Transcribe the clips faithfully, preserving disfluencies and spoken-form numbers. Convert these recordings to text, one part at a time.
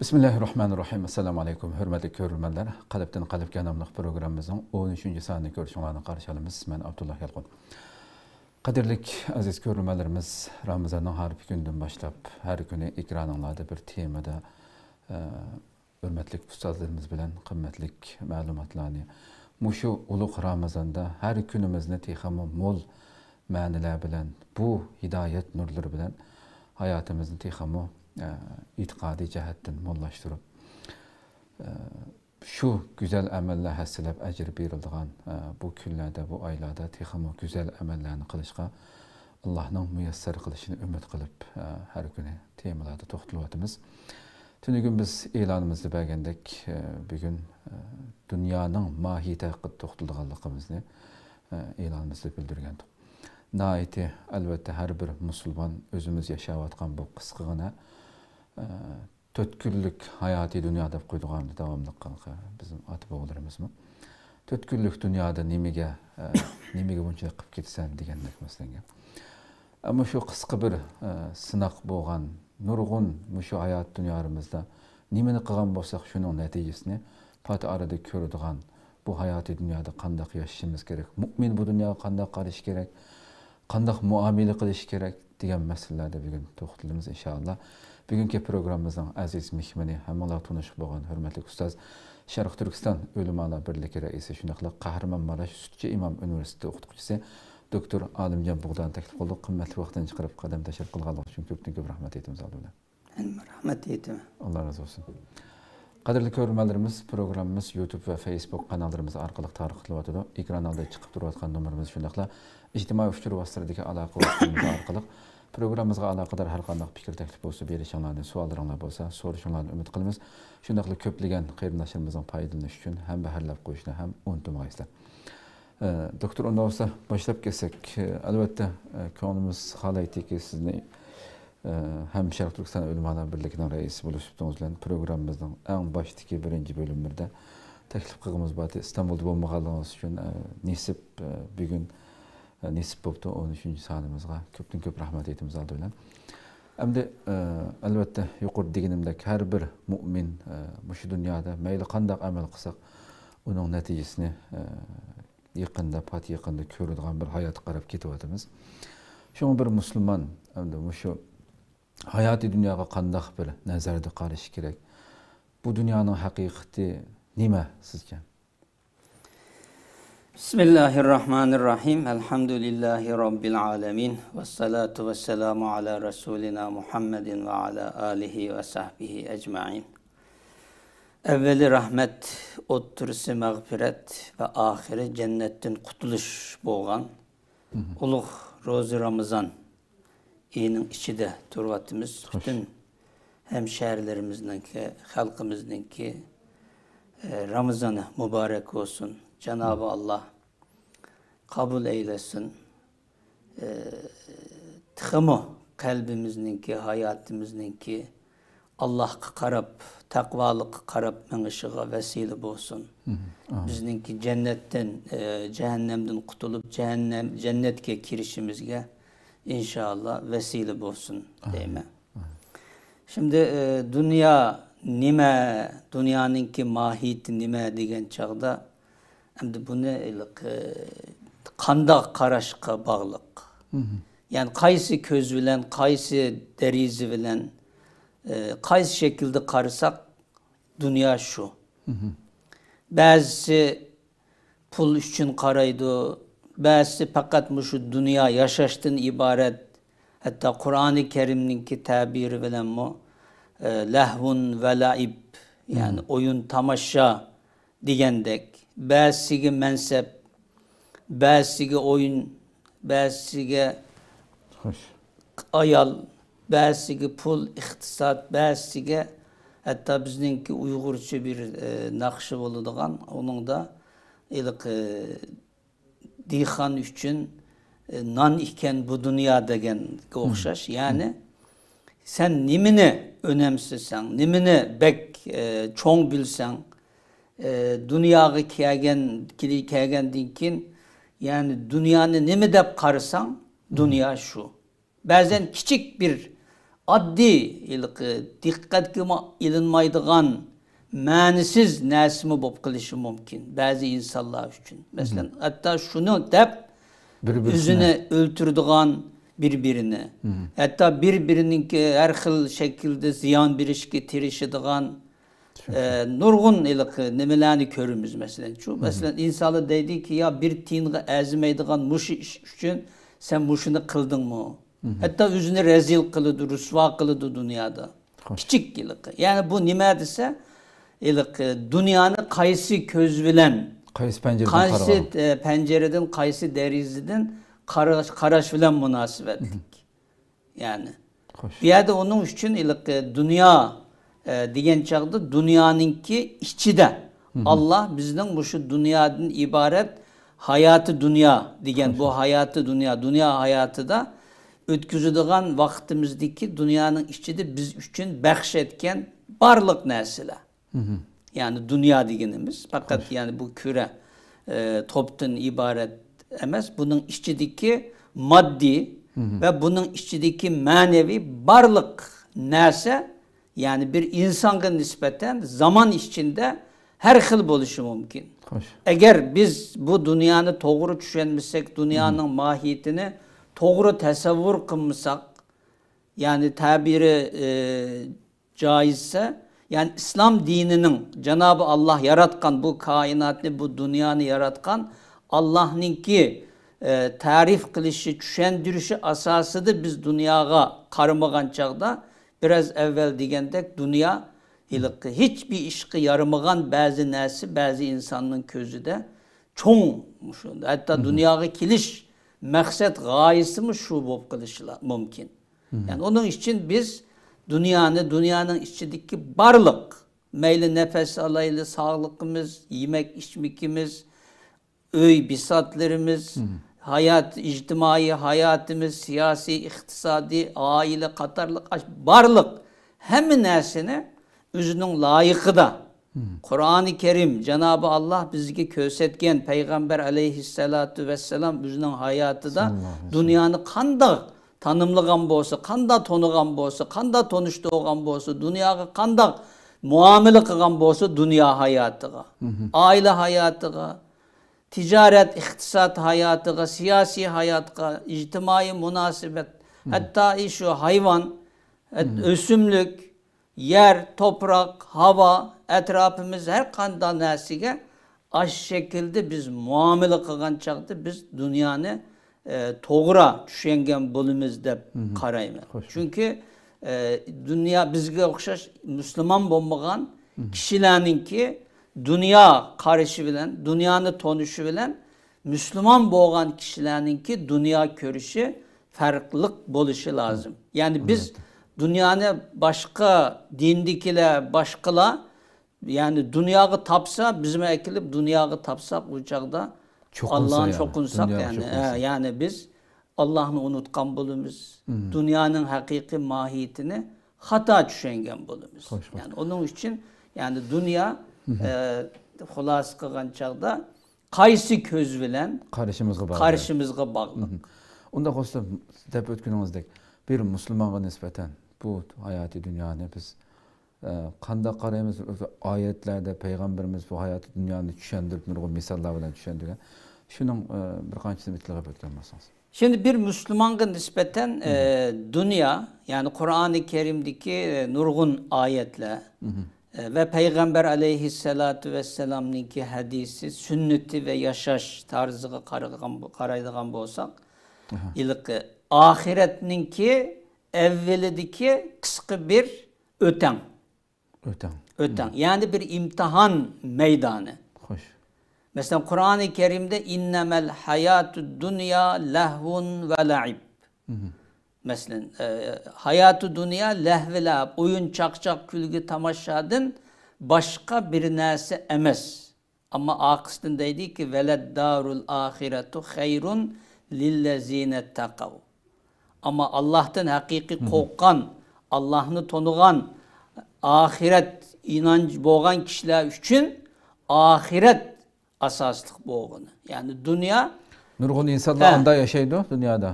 بىسمىللاھىررەھمانىررەھىم. ئەسسالامۇ ئەلەيكۇم، ھۆرمەتلىك كۆرۈرمەنلەر. قەلبتىن قەلبكە ناملىق پروگراممىمىزنىڭ ئون ئۈچىنچى سانىنى كۆرۈشۈڭلارنى قارشى ئالىمىز. مەن ئابدۇللا يالقۇن. قەدىرلىك ئەزىز كۆرۈرمەنلىرىمىز، رامىزاننىڭ ھارپا كۈنىدىن باشلاپ ھەر كۈنى ئېكرانىڭلاردا بىر تېمىدا، ئە، ھۆرمەتلىك ئۇستازلىرىمىز بىلەن قىممەتلىك مەلۇماتلارنى مۇشۇ ئۇلۇغ رامىزاندا ھەر كۈنىمىزنى تېخىمۇ مول مەنىلەر بىلەن، بۇ ھىدايەت نۇرلىرى بىلەن ھاياتىمىزنى تېخىمۇ، ئە، ئېتىقادىي جەھەتتىن موللاشتۇرۇپ، ئە، شۇ گۈزەل ئەمەللەر ھەسسىلەپ ئەجىر بېرىلىدىغان، ئە، بۇ كۈنلەردە، بۇ ئايلاردا تېخىمۇ گۈزەل ئەمەللەرنى قىلىشقا ئاللاھنىڭ مۇيەسسەر قىلىشىنى ئۈمىد قىلىپ، ئە، ھەر كۈنى تېمىلاردا توختىلىۋاتىمىز. تۈنۈگۈن بىز ئېلانىمىزدا بەرگەندەك، ئە، بۈگۈن، ئە، دۇنيانىڭ ماھىيىتى ھەققىدە توختىلىدىغانلىقىمىزنى، ئە، ئېلانىمىزدا بىلدۈرگەنتۇق. ناھايىتى، ئەلۋەتتە، ھەر بىر مۇسۇلمان ئۆزىمىز ياشاۋاتقان بۇ قىسقىغىنە، ئە، تۆت كۈنلۈك ھاياتىي دۇنيا دەپ قويىدىغان داۋاملىق بىزنىڭ ئاتا بوۋىلىرىمىزمۇ. تۆت كۈنلۈك دۇنيادا نېمىگە، ئە، نېمىگە بۇنچىلىك قىلىپ كېتىسەن دېگەندەك مەسىلەنگە. ئەمما شۇ قىسقا بىر، ئە، سىناق بولغان نۇرغۇن مۇشۇ ھايات دۇنيالىرىمىزدا نېمىنى قىلغان بولساق، شۇنىڭ نەتىجىسىنى پات ئارىدا كۆرىدىغان، بۇ ھاياتىي دۇنيادا قانداق ياشىشىمىز كېرەك، مۇئمىن بۇ دۇنياغا قانداق قارىشى كېرەك، قانداق مۇئامىلە قىلىشى كېرەك دېگەن مەسىلىلەردە بۈگۈن توختىلىمىز، ئىنشائاللا. بۈگۈنكى پروگراممىمىزنىڭ ئەزىز مېھمىنى، ھەممىڭلار تونۇشلۇق بولغان ھۆرمەتلىك ئۇستاز، شەرقىي تۈركىستان ئۆلىمالار بىرلىكى رەئىسى، شۇنداقلا قەھرىمانماراش سۈتچى ئىمام ئۇنىۋېرسىتېتى ئوقۇتقۇچىسى دوكتور ئالىمجان بۇغداننى تەكلىپ قىلدۇق. قىممەتلىك ۋاقتىنى چىقىرىپ قەدەم تەشرىپ قىلغانلىقى ئۈچۈن كۆپتىن كۆپ رەھمەت ئېيتىمىز ئالدى بىلەن. مەنمۇ رەھمەت ئېيتىمەن. ئاللا رازى بولسۇن. قەدىرلىك كۆرۈرمەنلىرىمىز، پروگراممىمىز يۇتۇب ۋە فېيسبۇك قاناللىرىمىز ئارقىلىق تارقىتىلىۋاتىدۇ. ئېكران ئالدىدا چىقىپ تۇرۇۋاتقان نومۇرىمىز، شۇنداقلا ئىجتىمائىي ئۇچۇر ۋاسىتىلىرىدىكى ئالاقە ۋاسىتىلىرىمىز ئارقىلىق پروگراممىمىزغا ئالاقىدار ھەر قانداق پىكىر، تەكلىپ بولسا بېرىشىڭلارنى، سوئاللىرىڭلار بولسا سورىشىڭلارنى ئۈمىد قىلىمىز. شۇنداقلا كۆپلىگەن قېرىنداشلىرىمىزنىڭ پايدىلىنىشى ئۈچۈن ھەمبەھىرلەپ قويۇشنى ھەم ئۇنتۇمىغايسىلەر. ئە، دوكتور، ئۇنداق بولسا باشلاپ كەتسەك. ئە، ئەلۋەتتە، ئە، كۆڭلىمىز خالايتتىكى سىزنى، ئە، ھەم شەرقىي تۈركىستان ئۆلىمالار بىرلىكىنىڭ رەئىسى بولۇش سۈپىتىڭىز بىلەن پروگراممىمىزنىڭ ئەڭ باشتىكى بىرىنچى بۆلۈملىرىدە تەكلىپ قىلغىنىمىز بار ئىدى. ئىستانبۇلدا بولمىغانلىقىڭىز ئۈچۈن، ئە، نېسىپ، ئە، بۈگۈن، ئە، نېسىپ بوپتۇ ئون ئۈچىنچى سانىمىزغا. كۆپتىن كۆپ رەھمەت ئېيتىمىز ئالدى بىلەن. ئەمدى، ئە، ئەلۋەتتە، يۇقىرىدا دېگىنىمدەك، ھەر بىر مۇئمىن، ئە، مۇشۇ دۇنيادا مەيلى قانداق ئەمەل قىلساق، ئۇنىڭ نەتىجىسىنى، ئە، يېقىندا، پات يېقىندا كۆرىدىغان بىر ھاياتقا قاراپ كېتىۋاتىمىز. شۇڭا بىر مۇسۇلمان ئەمدى مۇشۇ ھاياتىي دۇنياغا قانداق بىر نەزەردە قارىشى كېرەك؟ بۇ دۇنيانىڭ ھەقىقىتى نېمە سىزچە؟ بىسمىللاھىررەھمانىررەھىم. ئەلھەمدۇلىللاھى رەببىل ئالەمىن. ۋەسسالاتۇ ۋەسسالامۇ ئالا رەسۇلىنا مۇھەممەدىن ۋە ئالا ئالىھى ۋە سەھبىھى ئەجمەئىن. ئەۋۋىلى رەھمەت، ئوتتۇرىسى مەغپىرەت ۋە ئاخىرى جەننەتتىن قۇتۇلۇش بولغان ئۇلۇغ روزى رامىزان ئېيىنىڭ ئىچىدە تۇرۇۋاتىمىز. پۈتۈن ھەمشەھەرلىرىمىزنىڭكى، خەلقىمىزنىڭكى، ئە، رامىزانى مۇبارەك بولسۇن. جانابى ئاللا قوبۇل ئەيلىسۇن. ئە، تېخىمۇ قەلبىمىزنىڭكى، ھاياتىمىزنىڭكى ئاللاھقا قاراپ، تەقۋالىققا قاراپ مېڭىشىغا ۋەسىلە بولسۇن. ئامىن. بىزنىڭكى جەننەتتىن، ئە، جەھەننەمدىن قۇتۇلۇپ، جەھەننەم، جەننەتكە كىرىشىمىزگە ئىنشائاللا ۋەسىلە بولسۇن دەيمەن. ئامىن. شىمدى، ئە، دۇنيا نېمە، دۇنيانىڭكى ماھىيىتى نېمە دېگەن چاغدا، ئەمدى بۇنى ھېلىقى قانداق قاراشقا باغلىق. يەنى قايسى كۆز بىلەن، قايسى دەرىجە بىلەن، ئە، قايسى شەكىلدە قارىساق، دۇنيا شۇ. بەزىسى پۇل ئۈچۈن قارايدۇ، بەزىسى پەقەت مۇشۇ دۇنيا ياشاشتىن ئىبارەت. ھەتتا قۇرئانى كەرىمنىڭكى تەبىرى بىلەنمۇ، ئە، لەھۋۇن ۋە لەئىب، يەنى ئويۇن تاماشا دېگەندەك، بەزىسىگە مەنسەپ، بەزىسىگە ئويۇن، بەزىسىگە ئايال، بەزىسىگە پۇل، ئىقتىساد، بەزىسىگە ھەتتا بىزنىڭكى ئۇيغۇرچە بىر، ئە، ناخشا بولىدىغان، ئۇنىڭدا ھېلىقى دېھقان ئۈچۈن، ئە، نان ئىكەن بۇ دۇنيا دېگەنگە ئوخشاش. يەنى سەن نېمىنى ئۈنەمسىزسەڭ، نېمىنى بەك، ئە، چوڭ بىلسەڭ، ئە، دۇنياغا كەلگەن، كېلى-، كەلگەندىن كېيىن، يەنى دۇنيانى نېمە دەپ قارىساڭ، دۇنيا شۇ. بەزەن كىچىك بىر ئاددىي، ھېلىقى دىققەتكىمۇ ئېلىنمايدىغان مەنىسىز نەرسىمۇ بولۇپ قېلىشى مۇمكىن بەزى ئىنسانلار ئۈچۈن. مەسىلەن، ھەتتا شۇنى دەپ بىر-بىرسىنى ئۆزىنى ئۆلتۈرىدىغان، بىر-بىرىنى، ھەتتا بىر-بىرىنىڭكى ھەر خىل شەكىلدە زىيان بېرىشكە تىرىشىدىغان، ئە، نۇرغۇن ھېلىقى نېمىلەرنى كۆرىمىز، مەسىلەن. شۇ، مەسىلەن، ئىنسانلار دەيدىكى، يا بىر تىيىنغا ئەرزىمەيدىغان مۇشۇ ئىش ئۈچۈن سەن مۇشۇنى قىلدىڭمۇ؟ ھەتتا ئۆزىنى رەزىل قىلىدۇ، رۇسۋا قىلىدۇ دۇنيادا. كىچىك ھېلىقى. يەنى بۇ نېمە دېسە، ھېلىقى دۇنيانى قايسى كۆز بىلەن، قايسى پەنجىرىدىن قايسى، قارىغان؟ ئە، پەنجىرىدىن، قايسى دېرىزىدىن قارا-، قاراش بىلەن مۇناسىۋەتلىك. يەنى بۇ يەردە ئۇنىڭ ئۈچۈن ھېلىقى دۇنيا، ئە، دېگەن چاغدا دۇنيانىڭكى ئىچىدە ئاللا بىزنىڭ مۇشۇ دۇنيادىن ئىبارەت ھاياتى دۇنيا دېگەن بۇ ھاياتى دۇنيا، دۇنيا ھاياتىدا ئۆتكۈزىدىغان ۋاقتىمىزدىكى دۇنيانىڭ ئىچىدە بىز ئۈچۈن بەخش ئەتكەن بارلىق نەرسىلەر. يەنى دۇنيا دېگىنىمىز پەقەت يەنى بۇ كۈرە، ئە، توپتىن ئىبارەت ئەمەس. بۇنىڭ ئىچىدىكى ماددىي ۋە بۇنىڭ ئىچىدىكى مەنىۋى بارلىق نەرسە، يەنى بىر ئىنسانغا نىسبەتەن زامان ئىچىدە ھەر خىل بولۇشى مۇمكىن. ئەگەر بىز بۇ دۇنيانى توغرا چۈشەنمىسەك، دۇنيانىڭ ماھىيىتىنى توغرا تەسەۋۋۇر قىلمىساق، يەنى تەبىرى، ئە، جايىزسە، يەنى ئىسلام دىنىنىڭ جانابى ئاللا ياراتقان بۇ كائىناتنى، بۇ دۇنيانى ياراتقان ئاللانىڭكى، ئە، تەرىپ قىلىشى، چۈشەندۈرۈشى ئاساسىدا بىز دۇنياغا قارىمىغان چاغدا، بىراز ئەۋۋەل دېگەندەك، دۇنيا ھېلىقى ھېچبىر ئىشقا يارىمىغان بەزى نەرسە بەزى ئىنساننىڭ كۆزىدە چوڭ، مۇشۇ، ھەتتا دۇنياغا كېلىش مەقسەت غايىسىمۇ شۇ بولۇپ قېلىشى لا-، مۇمكىن. يەنى ئۇنىڭ ئۈچۈن بىز دۇنيانى، دۇنيانىڭ ئىچىدىكى بارلىق، مەيلى نەپەس ئالايلى، ساغلىقىمىز، يېمەك ئىچمىكىمىز، ئۆي بىساتلىرىمىز، ھايات، ئىجتىمائىي ھاياتىمىز، سىياسىي، ئىقتىسادىي، ئائىلە قاتارلىق ئاش-، بارلىق ھەممە نەرسىنى ئۆزىنىڭ لايىقىدا قۇرئانى كەرىم، جانابى ئاللا بىزگە كۆرسەتكەن، پەيغەمبەر ئەلەيھىسسالاتۇ ۋەسسالام ئۆزىنىڭ ھاياتىدا دۇنيانى قانداق تانىملىغان بولسا، قانداق تونۇغان بولسا، قانداق تونۇشتۇرغان بولسا، دۇنياغا قانداق مۇئامىلە قىلغان بولسا، دۇنيا ھاياتىغا، ئائىلە ھاياتىغا، تىجارەت، ئىقتىساد ھاياتىغا، سىياسىي ھاياتقا، ئىجتىمائىي مۇناسىۋەت، ھەتتا شۇ ھايۋان، ئۆسۈملۈك، يەر، توپراق، ھاۋا، ئەتراپىمىز ھەر قانداق نەرسىگە ئاشۇ شەكىلدە بىز مۇئامىلە قىلغان چاغدا بىز دۇنيانى، ئە، توغرا چۈشەنگەن بولىمىز دەپ قارايمەن. چۈنكى، ئە، دۇنيا بىزگە ئوخشاش مۇسۇلمان بولمىغان كىشىلەرنىڭكى دۇنيا قارىشى بىلەن، دۇنيانى تونۇشى بىلەن مۇسۇلمان بولغان كىشىلەرنىڭكى دۇنيا كۆرۈشى پەرقلىق بولۇشى لازىم. يەنى بىز دۇنيانى باشقا دىندىكىلەر، باشقىلار، يەنى دۇنياغا تاپسا، بىزمۇ ئەكېلىپ دۇنياغا تاپساق، ئۇ چاغدا ئاللانى چوقۇنساق، يەنى، ھە، يەنى بىز ئاللانى ئۇنتۇتقان بولىمىز. دۇنيانىڭ ھەقىقىي ماھىيىتىنى خاتا چۈشەنگەن بولىمىز. يەنى ئۇنىڭ ئۈچۈن، يەنى دۇنيا، ئە، خۇلاسە قىلغان چاغدا قايسى كۆز بىلەن قارىشىمىزغا باغلىق. قارىشىمىزغا باغلىق. ئۇنداق بولسا، دەپ ئۆتكىنىڭىزدەك، بىر مۇسۇلمانغا نىسبەتەن بۇ ھاياتىي دۇنيانى بىز، ئە، قانداق قارايمىز؟ ئايەتلەردە پەيغەمبىرىمىز بۇ ھاياتىي دۇنيانى چۈشەندۈرۈپ، نۇرغۇن مىساللار بىلەن چۈشەندۈرگەن. شۇنىڭ، ئە، بىر قانچىسىنى ئېيتىپ ئۆتكەن بولسىڭىز. شۇنداق بىر مۇسۇلمانغا نىسبەتەن، ئە، دۇنيا، يەنى قۇرئانى كەرىمدىكى، ئە، نۇرغۇن ئايەتلەر، ئە، ۋە پەيغەمبەر ئەلەيھىسسالاتۇ ۋەسسالامنىڭكى ھەدىسى، سۈننىتى ۋە ياشاش تەرزىگە قارىغان، قارايدىغان بولساق، ھېلىقى ئاخىرەتنىڭكى ئەۋۋىلىدىكى قىسقا بىر ئۆتەڭ. ئۆتەڭ. ئۆتەڭ. يەنى بىر ئىمتىھان مەيدانى. خوش. مەسىلەن، قۇرئانى كەرىمدە «ئىننەمەل ھاياتۇد دۇنيا لەھۋۇن ۋە لەئىب». مەسىلەن، ئە، ھاياتۇ دۇنيا لەھۋ لەئىب، ئويۇن، چاقچاق، كۈلگە، تاماشادىن باشقا بىر نەرسە ئەمەس. ئەمما ئارقىسىدىن دەيدىكى، «ۋەلەددارۇل ئاخىرەتۇ خەيرۇن لىللەزىنەتتەقەۋ.» ئەمما ئاللاھتىن ھەقىقىي قورققان، ئاللاھنى تونۇغان، ئاخىرەت ئىنانچ بولغان كىشىلەر ئۈچۈن ئاخىرەت ئاساسلىق بولغىنى. يەنى دۇنيا نۇرغۇن ئىنسانلار ئاندا ياشايدۇ دۇنيادا.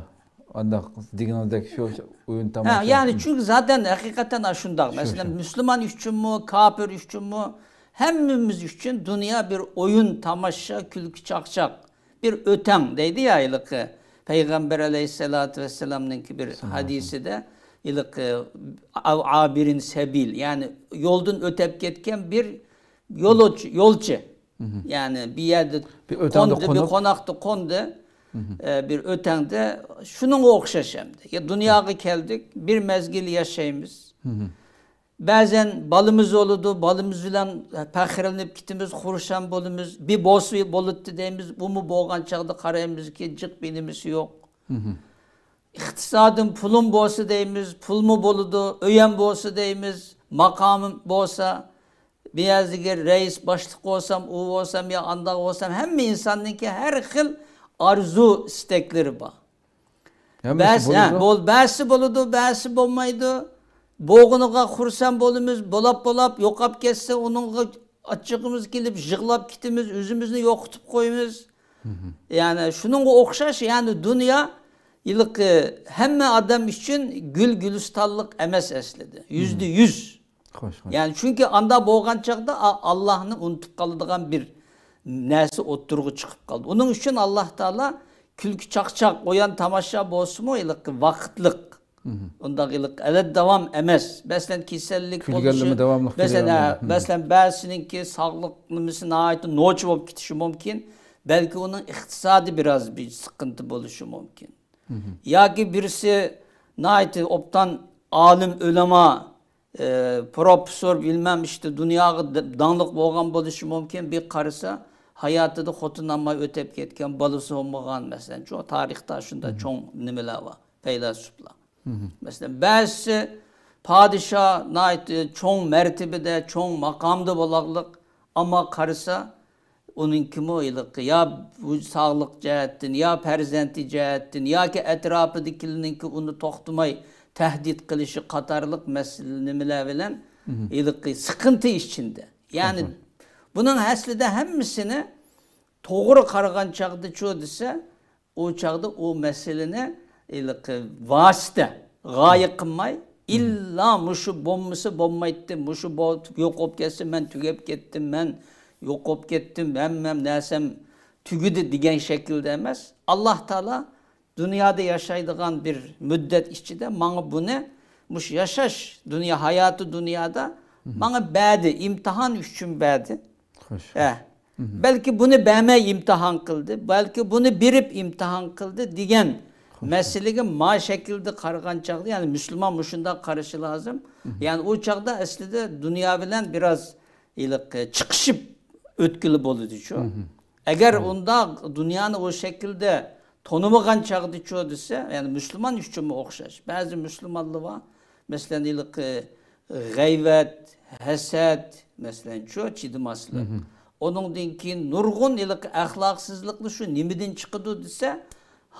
ئانداق دېگىنىڭىزدەك شۇ ئويۇن ھە، تاماشا. يەنى چۈنكى زاتەن ھەقىقەتەن ئاشۇنداق. شۇ، مەسىلەن، شۇ. مۇسۇلمان ئۈچۈنمۇ، كاپىر ئۈچۈنمۇ، ھەممىمىز ئۈچۈن دۇنيا بىر ئويۇن، تاماشا، كۈلكە، چاقچاق. بىر ئۆتەڭ دەيدۇ يا، ھېلىقى پەيغەمبەر ئەلەيھىسسالاتۇ ۋەسسالامنىڭكى بىر سالام ھەدىسىدە، ھېلىقى ئاۋ-، ئابىرىن سەبىل، يەنى يولدىن ئۆتەپ كەتكەن بىر يولۇچى، يولچى. مھم. يەنى بىر يەردە بىر ئۆتەڭدە قوندى، بىر قونۇپ. قوناقتا قوندى، مھم. ئە، بىر ئۆتەڭدە شۇنىڭغا ئوخشاش ئەمدى. يا دۇنياغا كەلدۇق، بىر مەزگىل ياشايمىز. مھم. بەزەن بالىمىز بولىدۇ، بالىمىز بىلەن پەخىرلىنىپ كېتىمىز، خۇرسەن بولىمىز. بىر بولسا بولاتتى دەيمىز، بۇمۇ بولغان چاغدا قارايمىزكى، جىق بىنىمىسى يوق. مھم. ئىقتىسادىم، پۇلۇم بولسا دەيمىز، پۇلمۇ بولىدۇ، ئۆيەم بولسا دەيمىز، ماقامىم بولسا، بىر يەردىكى رەئىس، باشلىق بولسام، ئۇ بولسام يا ئانداق بولسام، ھەممە ئىنساننىڭكى ھەر خىل ئارزۇ، ئىستەكلىرى بار. ھەممىسى بەزى، ھە، بولىدۇ. بول-، بەزىسى بولىدۇ، بەزىسى بولمايدۇ. بولغىنىغا خۇرسەن بولىمىز، بولاپ، بولاپ، يوقاپ كەتسە، ئۇنىڭغا ئاچچىقىمىز كېلىپ، يىغلاپ كېتىمىز، ئۆزىمىزنى يوقىتىپ قويىمىز. مھم. يەنى شۇنىڭغا ئوخشاش، يەنى دۇنيا ھېلىقى ھەممە ئادەم ئۈچۈن گۈل گۈلىستانلىق ئەمەس ئەسلىدە. مھم. يۈزدە يۈز. خوش، خوش. يەنى چۈنكى ئاندا بولغان چاغدا ئا-، ئاللاھنى ئۇنتۇپ قالىدىغان بىر نەرسە ئوتتۇرىغا چىقىپ قالدى. ئۇنىڭ ئۈچۈن ئاللاھ تائالا كۈلكە چاقچاق، ئويۇن تاماشا بولسىمۇ، ھېلىقى ۋاقىتلىق. مھم. ئۇنداق ھېلىقى ئەبەد داۋام ئەمەس. مەسىلەن، كېسەللىك كۈلگەنلىرىمۇ بولۇشى، داۋاملىق مەسىلەن، كېلەلمەيدۇ. ھە، مھم. مەسىلەن، بەزىسىنىڭكى ساغلىق نېمىسى ناھايىتى نوچى بولۇپ كېتىشى مۇمكىن. بەلكى ئۇنىڭ ئىقتىسادى بىراز بىر سىقىنتى بولۇشى مۇمكىن. مھم. ياكى بىرسى ناھايىتى ئوبدان ئالىم، ئۆلىما، ئە، پروفېسسور، بىلمەم، ئىشتە دۇنياغا د-، داڭلىق بولغان بولۇشى مۇمكىن. بىر قارىسا، ھاياتىدا خوتۇن ئالماي ئۆتۈپ كەتكەن، بالىسى بولمىغان، مەسىلەن، شۇ تارىختا شۇنداق مھم. چوڭ نېمىلەر بار، پەيلاسوپلار. مھم. مەسىلەن، بەزىسى پادىشاھ، ناھايىتى چوڭ مەرتىبىدە، چوڭ ماقامدا بولاغلىق، ئەمما قارىسا، ئۇنىڭكىمۇ ھېلىقى يا بۇ ساغلىق جەھەتتىن، يا پەرزەنتى جەھەتتىن، ياكى ئەتراپىدىكىلەرنىڭكى ئۇنى توختىماي تەھدىت قىلىشى قاتارلىق مەسىلە نېمىلەر بىلەن مھم. ھېلىقى سىقىنتى ئىچىندە. يەنى مھم. بۇنىڭ ئەسلىدە ھەممىسىنى توغرا قارىغان چاغدىچۇ دېسە، ئۇ چاغدا ئۇ مەسىلىنى ھېلىقى ۋاسىتە، غايە قىلماي، ئىللا مۇشۇ بولمىسا بولمايتتى، مۇشۇ بولۇپ يوق بولۇپ كەتسە، مەن تۈگەپ كەتتىم، مەن يوق بولۇپ كەتتىم، ھەممەم نەرسەم تۈگىدى دېگەن شەكىلدە ئەمەس. ئاللاھ تائالا دۇنيادا ياشايدىغان بىر مۇددەت ئىچىدە ماڭا بۇنى، مۇشۇ ياشاش، دۇنيا ھاياتى دۇنيادا ماڭا بەردى، ئىمتىھان ئۈچۈن بەردى. خوش. ھە. بەلكى بۇنى بەرمەي ئىمتىھان قىلدى، بەلكى بۇنى بېرىپ ئىمتىھان قىلدى دېگەن مەسىلىگە ما شەكىلدە قارىغان چاغدا، يەنى مۇسۇلمان مۇشۇنداق قارىشى لازىم. يەنى ئۇ چاغدا ئەسلىدە دۇنيا بىلەن بىراز ھېلىقى چىقىشىپ ئۆتكىلى بولىدۇچۇ. ئەگەر ئۇنداق دۇنيانى ئۇ شەكىلدە تونۇمىغان چاغدىچۇ دېسە، يەنى مۇسۇلمان ئۈچۈنمۇ ئوخشاش. بەزى مۇسۇلمانلار بار، مەسىلەن، ھېلىقى غەيۋەت، ھەسەت، مەسىلەنچۇ، چىدىماسلىق. ئۇنىڭدىن كېيىن نۇرغۇن ھېلىقى ئەخلاقسىزلىقلار شۇ نېمىدىن چىقىدۇ دېسە،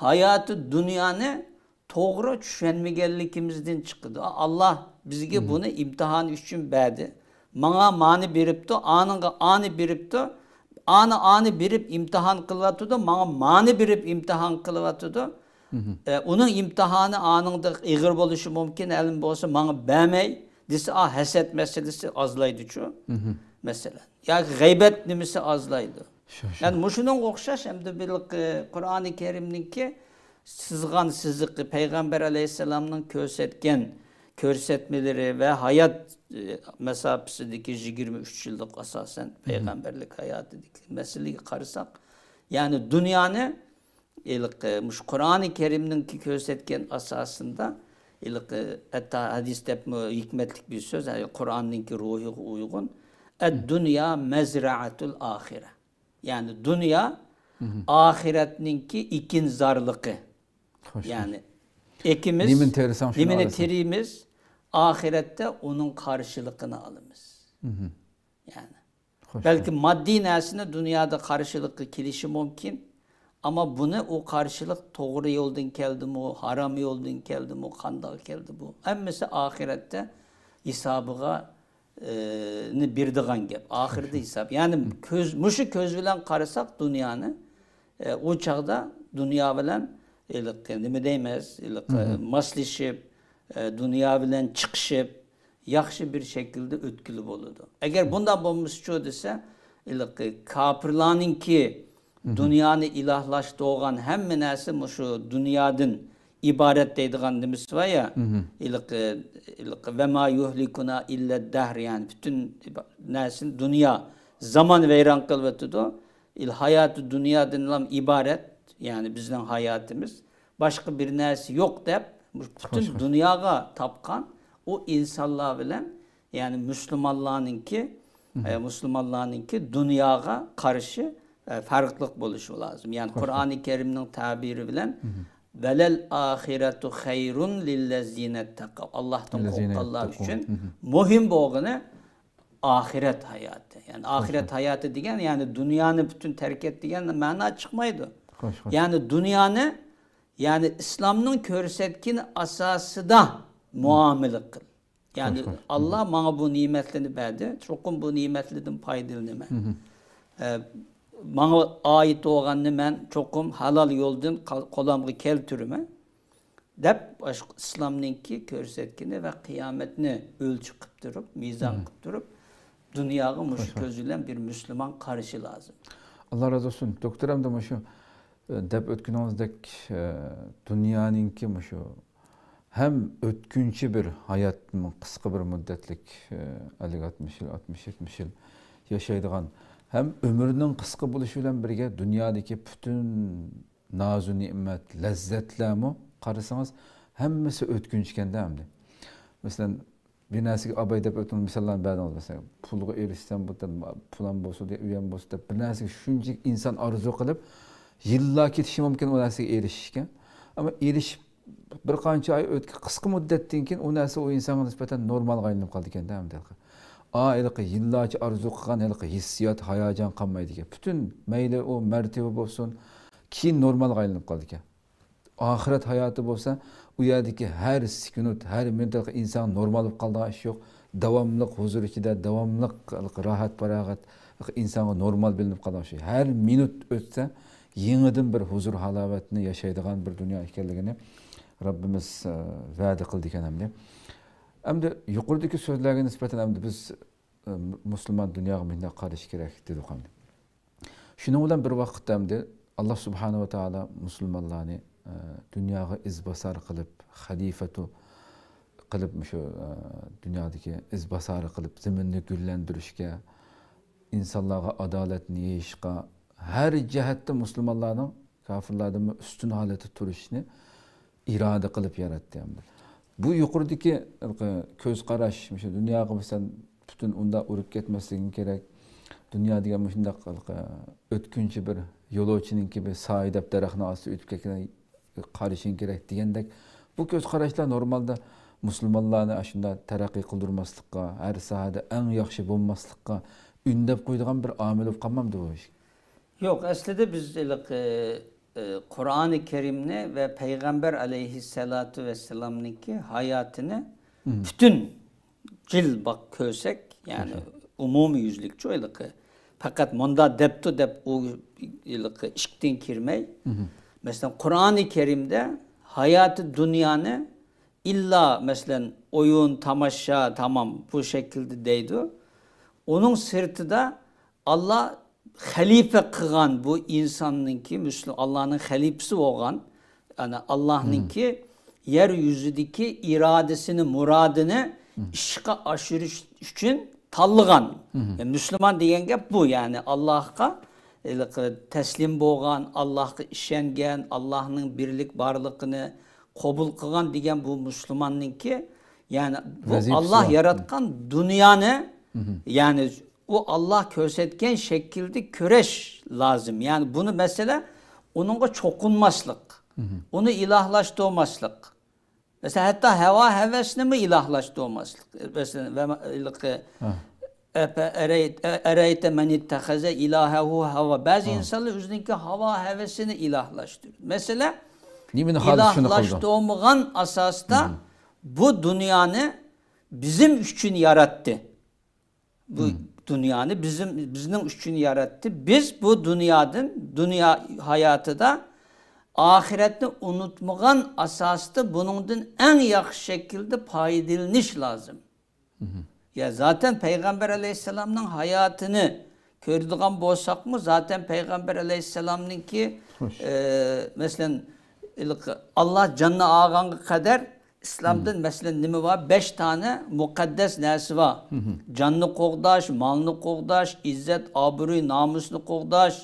ھاياتى دۇنيانى توغرا چۈشەنمىگەنلىكىمىزدىن چىقىدۇ. ئاللاھ بىزگە بۇنى ئىمتىھان ئۈچۈن بەردى. ماڭا مانى بېرىپتۇ، ئانىڭغا ئانى بېرىپتۇ، ئانى، ئانى بېرىپ ئىمتىھان قىلىۋاتىدۇ، ماڭا مانى بېرىپ ئىمتىھان قىلىۋاتىدۇ. ئە، ئۇنىڭ ئىمتىھانى ئانىڭدا ئېغىر بولۇشى مۇمكىن، ھەلىم بولسا ماڭا بەرمەي دېسە، ئا، ھەسەت مەسىلىسى ئازلايدۇچۇ، مەسىلەن. ياكى غەيۋەت نېمىسى ئازلايدۇ. شۇ، شۇ. يەنى مۇشۇنىڭغا ئوخشاش، ئەمدى بىر، ئە، قۇرئانى كەرىمنىڭكى سىزغان سىزىقى، پەيغەمبەر ئەلەيھىسسالامنىڭ كۆرسەتكەن كۆرسەتمىلىرى ۋە ھايات، ئە، مەساپىسىدىكى يىگىرمە ئۈچ يىللىق ئاساسەن پەيغەمبەرلىك ھاياتىدىكى مەسىلىگە قارىساق، يەنى دۇنيانى ھېلىقى مۇشۇ قۇرئانى كەرىمنىڭكى كۆرسەتكەن ئاساسىندا، ھېلىقى ھەتتا ھەدىس دەپمۇ ھېكمەتلىك بىر سۆز، يەنى قۇرئاننىڭكى روھىغا ئۇيغۇن، «ئەددۇنيا مەزرەئەتۇل ئاخىرە». يەنى دۇنيا ئاخىرەتنىڭكى ئېكىنزارلىقى. خوش، خوش. يەنى ئېكىمىز، نېمىنى تېرىساڭ، شۇنى ئالىسەن. تېرىيمىز، ئاخىرەتتە ئۇنىڭ قارشىلىقىنى ئالىمىز. يەنى خوش، بەلكى خوش. ماددىي نەرسىنى دۇنيادا قارشىلىققا كېلىشى مۇمكىن، ئەمما بۇنى ئۇ قارشىلىق توغرا يولدىن كەلدىمۇ، ھارام يولدىن كەلدىمۇ، قانداق كەلدى بۇ؟ ھەممىسى ئاخىرەتتە ھېسابىغا، ئى، نى بېرىدىغان گەپ. ئاخىرىدا ھېساب. يەنى كۆز، مۇشۇ كۆز بىلەن قارىساق دۇنيانى، ئى، ئۇ چاغدا دۇنيا بىلەن ھېلىقى نېمە دەيمىز، ھېلىقى ماسلىشىپ، ئە، دۇنيا بىلەن چىقىشىپ، ياخشى بىر شەكىلدە ئۆتكىلى بولىدۇ. ئەگەر بۇنداق بولمىسىچۇ دېسە، ھېلىقى كاپىرلارنىڭكى دۇنيانى ئىلاھلاشتۇرغان ھەممە نەرسە مۇشۇ دۇنيادىن ئىبارەت دەيدىغان نېمىسى بار يا، ھېلىقى، ھېلىقى «ۋەما يۇھلىكۇنا ئىللەد دەھر»، يەنى پۈتۈن نەرسىنى دۇنيا، زامان ۋەيران قىلىۋېتىدۇ. ئىل ھاياتى دۇنيادىنلا ئىبارەت، يەنى بىزنىڭ ھاياتىمىز، باشقا بىر نەرسە يوق دەپ، پۈتۈن دۇنياغا تاپقان ئۇ ئىنسانلار بىلەن، يەنى مۇسۇلمانلارنىڭكى، ئە، مۇسۇلمانلارنىڭكى دۇنياغا قارىشى، ئە، پەرقلىق بولۇشى لازىم. يەنى قۇرئانى كەرىمنىڭ تەبىرى بىلەن، «ۋەلەل ئاخىرەتۇ خەيرۇن لىللەزىنەتتەقەۋ». ئاللاھتىن قورققانلار ئۈچۈن مۇھىم بولغىنى ئاخىرەت ھاياتى. يەنى ئاخىرەت ھاياتى دېگەن، يەنى دۇنيانى پۈتۈن تەرك ئەت دېگەن مەنا چىقمايدۇ. يەنى دۇنيانى، يەنى ئىسلامنىڭ كۆرسەتكىنى ئاساسىدا مۇئامىلە قىل. يەنى ئاللا ماڭا بۇ نېمەتلەرنى بەردى، چوقۇم بۇ نېمەتلەردىن پايدىلىنىمەن. ئە، ماڭا ئائىت بولغاننى مەن چوقۇم ھالال يولدىن قال-، قولۇمغا كەلتۈرىمەن. دەپ، ئىسلامنىڭكى كۆرسەتكىنى ۋە قىيامەتنى ئۆلچە قىلىپ تۇرۇپ، مىزان قىلىپ تۇرۇپ، دۇنياغا مۇشۇ كۆز بىلەن بىر مۇسۇلمان قارىشى لازىم. ئاللا رازى بولسۇن. دوكتور، ئەمدى مۇشۇ، ئە، دەپ ئۆتكىنىڭىزدەك، ئە، دۇنيانىڭكى مۇشۇ ھەم ئۆتكۈنچى بىر ھايات، قىسقا بىر مۇددەتلىك، ئە، ئەللىك، ئاتمىش يىل، ئاتمىش، يەتمىش يىل ياشايدىغان، ھەم ئۆمرىنىڭ قىسقا بولۇشى بىلەن بىرگە دۇنيادىكى پۈتۈن نازۇ نېمەت، لەززەتلەرمۇ قارىسىڭىز ھەممىسى ئۆتكۈنچىكەندە ئەمدى. مەسىلەن، بىر نەرسىگە ئاباي دەپ ئۆتۈپ مىساللارنى بەردىڭىز. مەسىلەن، پۇلغا ئېرىشسەم بۇ، پۇلان بولسۇن دېگەن، ئۆيەم بولسۇن دەپ بىر نەرسىگە شۇنچىلىك ئىنسان ئارزۇ قىلىپ، يىللار كېتىشى مۇمكىن ئۇ نەرسىگە ئېرىشىشكە. ئەمما ئېرىشىپ بىر قانچە ئاي ئۆتكەن، قىسقا مۇددەتتىن كېيىن ئۇ نەرسە ئۇ ئىنسانغا نىسبەتەن نورمالغا ئايلىنىپ قالىدىكەندە ئەمدى. ئا، ھېلىقى يىللارچە ئارزۇ قىلغان ھېلىقى ھېسسىيات، ھاياجان قالمايدىكەن. پۈتۈن مەيلى ئۇ مەرتىۋە بولسۇن، كېيىن نورمالغا ئايلىنىپ قالىدىكەن. ئاخىرەت ھاياتى بولسا، ئۇ يەردىكى ھەر سېكۇنت، ھەر مىنۇت ئىنسان نورمال بولۇپ قالىدىغان ئىش يوق. داۋاملىق ھۇزۇر ئىچىدە، داۋاملىق راھەت-پاراغەت ئىنسانغا نورمال بىلىنىپ قالىدىغان ئىش. ھەر مىنۇت ئۆتسە، يېڭىدىن بىر ھۇزۇر-ھالاۋەتنى ياشايدىغان بىر دۇنيا ئىكەنلىكىنى رەببىمىز، ئە، ۋەدە قىلدىكەن ئەمدى. ئەمدى يۇقىرىدىكى سۆزلەرگە نىسبەتەن ئەمدى بىز، ئە، مۇسۇلمان دۇنياغا مۇنداق قارىشى كېرەك دېدۇق ئەمدى. شۇنىڭ بىلەن بىر ۋاقىتتا ئەمدى ئاللا سۇبھانەھۇ ۋە تائالا مۇسۇلمانلارنى، ئە، دۇنياغا ئىزباسار قىلىپ، خەلىپەتۇ قىلىپ، مۇشۇ، ئە، دۇنيادىكى ئىزباسارى قىلىپ، زېمىننى گۈللەندۈرۈشكە، ئىنسانلارغا ئادالەتنى يېيىشقا، ھەر جەھەتتە مۇسۇلمانلارنىڭ كاپىرلاردىنمۇ ئۈستۈن ھالەتتە تۇرۇشنى ئىرادە قىلىپ ياراتتى ئەمدى. بۇ يۇقىرىدىكى كۆز قاراش، مۇشۇ دۇنياغا مەسىلەن پۈتۈن ئۇنداق ئۇرۇپ كەتمەسلىكىڭ كېرەك. دۇنيا دېگەن مۇشۇنداق ئۆتكۈنچى بىر يولۇچىنىڭكى بىر سايە دەپ دەرەخنىڭ ئاستىدا ئۆتۈپ كەتكەن قارىشىڭ كېرەك دېگەندەك، بۇ كۆز قاراشلار نورمالدا مۇسۇلمانلارنى ئاشۇنداق تەرەققىي قىلدۇرماسلىققا، ھەر ساھەدە ئەڭ ياخشى بولماسلىققا ئۈندەپ قويىدىغان بىر ئامىل بولۇپ قالمامدۇ بۇ ئىش؟ يوق، ئەسلىدە بىز ھېلىقى، ئى، قۇرئانى كەرىمنى ۋە پەيغەمبەر ئەلەيھىسسالاتۇ ۋەسسالامنىڭكى ھاياتىنى پۈتۈن جىل باق كۆرسەك، يەنى ئومۇميۈزلۈكچۇ ھېلىقى، پەقەت مۇندا دەپتۇ دەپ ئۇ ھېلىقى ئىشىكتىن كىرمەي، مەسىلەن، قۇرئانى كەرىمدە ھاياتى دۇنيانى ئىللا، مەسىلەن، ئويۇن، تاماشا، تامام، بۇ شەكىلدە دەيدۇ. ئۇنىڭ سىرتىدا ئاللا خەلىپە قىلغان بۇ ئىنساننىڭكى، مۇسلىم، ئاللانىڭ خەلىپىسى بولغان، يەنى ئاللانىڭكى يەر يۈزىدىكى ئىرادىسىنى، مۇرادىنى ئىشقا ئاشۇرۇش ئۈچۈن تاللىغان. يەنى مۇسۇلمان دېگەن گەپ بۇ، يەنى ئاللاغا ھېلىقى تەسلىم بولغان، ئاللاغا ئىشەنگەن، ئاللانىڭ بىرلىك بارلىقىنى قوبۇل قىلغان دېگەن بۇ مۇسۇلماننىڭكى، يەنى بۇ ۋەزىپىسى ئاللا بار. ياراتقان دۇنيانى، يەنى ئۇ ئاللا كۆرسەتكەن شەكىلدە كۆرۈش لازىم. يەنى بۇنى مەسىلە ئۇنىڭغا چوقۇنماسلىق، ئۇنى ئىلاھلاشتۇرماسلىق. مەسىلەن، ھەتتا ھاۋا ھەۋەسنىمۇ ئىلاھلاشتۇرماسلىق. مەسىلەن، ۋە-، ھېلىقى، ھە. ئەپە-، ئەرەي-، ئە-، ئەرەيتە مەن ئىتتەخەزە ئىلاھەھۇ ھاۋا. بەزى ھە. ئىنسانلار ئۆزىنىڭكى ھاۋا ھەۋىسىنى ئىلاھلاشتۇرىدۇ. مەسىلەن، نېمىنى خالىسا شۇنى قىلىدۇ. ئىلاھلاشتۇرمىغان ئاساستا بۇ دۇنيانى بىزىم ئۈچۈن ياراتتى. بۇ دۇنيانى بىزىم، بىزنىڭ ئۈچۈن ياراتتى. بىز بۇ دۇنيادىن، دۇنيا ھاياتىدا ئاخىرەتنى ئۇنتۇمىغان ئاساستا بۇنىڭدىن ئەڭ ياخشى شەكىلدە پايدىلىنىش لازىم. يا زاتەن پەيغەمبەر ئەلەيھىسسالامنىڭ ھاياتىنى كۆرىدىغان بولساقمۇ، زاتەن پەيغەمبەر ئەلەيھىسسالامنىڭكى، ئە، مەسىلەن، ئىلق-، ئاللا جاننى ئالغانغا قەدەر ئىسلامدىن، مەسىلەن، نېمە بار؟ بەش دانە مۇقەددەس نەرسە بار. جاننى قوغداش، مالنى قوغداش، ئىززەت، ئابرۇي، نامۇسنى قوغداش،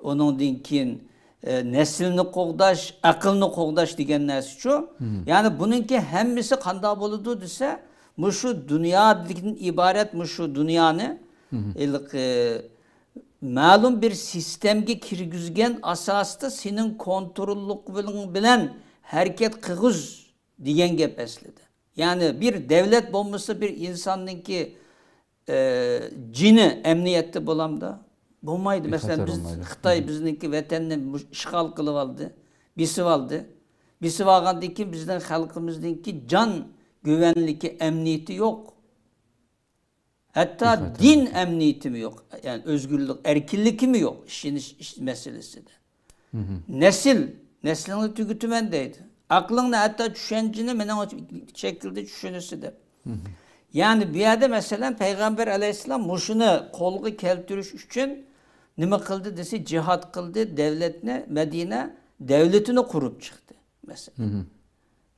ئۇنىڭدىن كېيىن، ئە، نەسىلنى قوغداش، ئەقىلنى قوغداش دېگەن نەرسىچۇ. يەنى بۇنىڭكى ھەممىسى قانداق بولىدۇ دېسە، مۇشۇ دۇنيادىن ئىبارەت مۇشۇ دۇنيانى، ھېلىقى، مەلۇم بىر سىستېمىگە كىرگۈزگەن ئاساستا سېنىڭ كونتروللۇقىڭ بىلەن ھەرىكەت قىلغۇز دېگەن گەپ ئەسلىدە. يەنى بىر دەۋلەت بولمىسا بىر ئىنساننىڭكى، ئە، جېنى ئەمنىيەتتە بولامدا؟ بولمايدۇ. مەسىلەن، بىز، خىتاي بىزنىڭكى ۋەتەننى مۇش-، ئىشغال قىلىۋالدى، بېسىۋالدى. بېسىۋالغاندىن كېيىن بىزنىڭ خەلقىمىزنىڭكى جان گۇۋەنلىكى، ئەمنىيىتى يوق. ھەتتا دىن ئەمنىيىتىمۇ يوق. يەنى ئۆزگۈرلۈك، ئەركىنلىكىمۇ يوق ئىشىنىش ئىش مەسىلىسىدە. نەسىل، نەسلىڭنى تۈگىتىمەن دەيدۇ. ئەقلىڭنى ھەتتا چۈشەنچىنى مېنىڭ شەكىلدە چۈشىنىسە دەپ. يەنى بۇ يەردە مەسىلەن پەيغەمبەر ئەلەيھىسسالام مۇشۇنى قولغا كەلتۈرۈش ئۈچۈن نېمە قىلدى دېسە، جىھاد قىلدى، دەۋلەتنى، مەدىنە دەۋلىتىنى قۇرۇپ چىقتى مەسىلەن.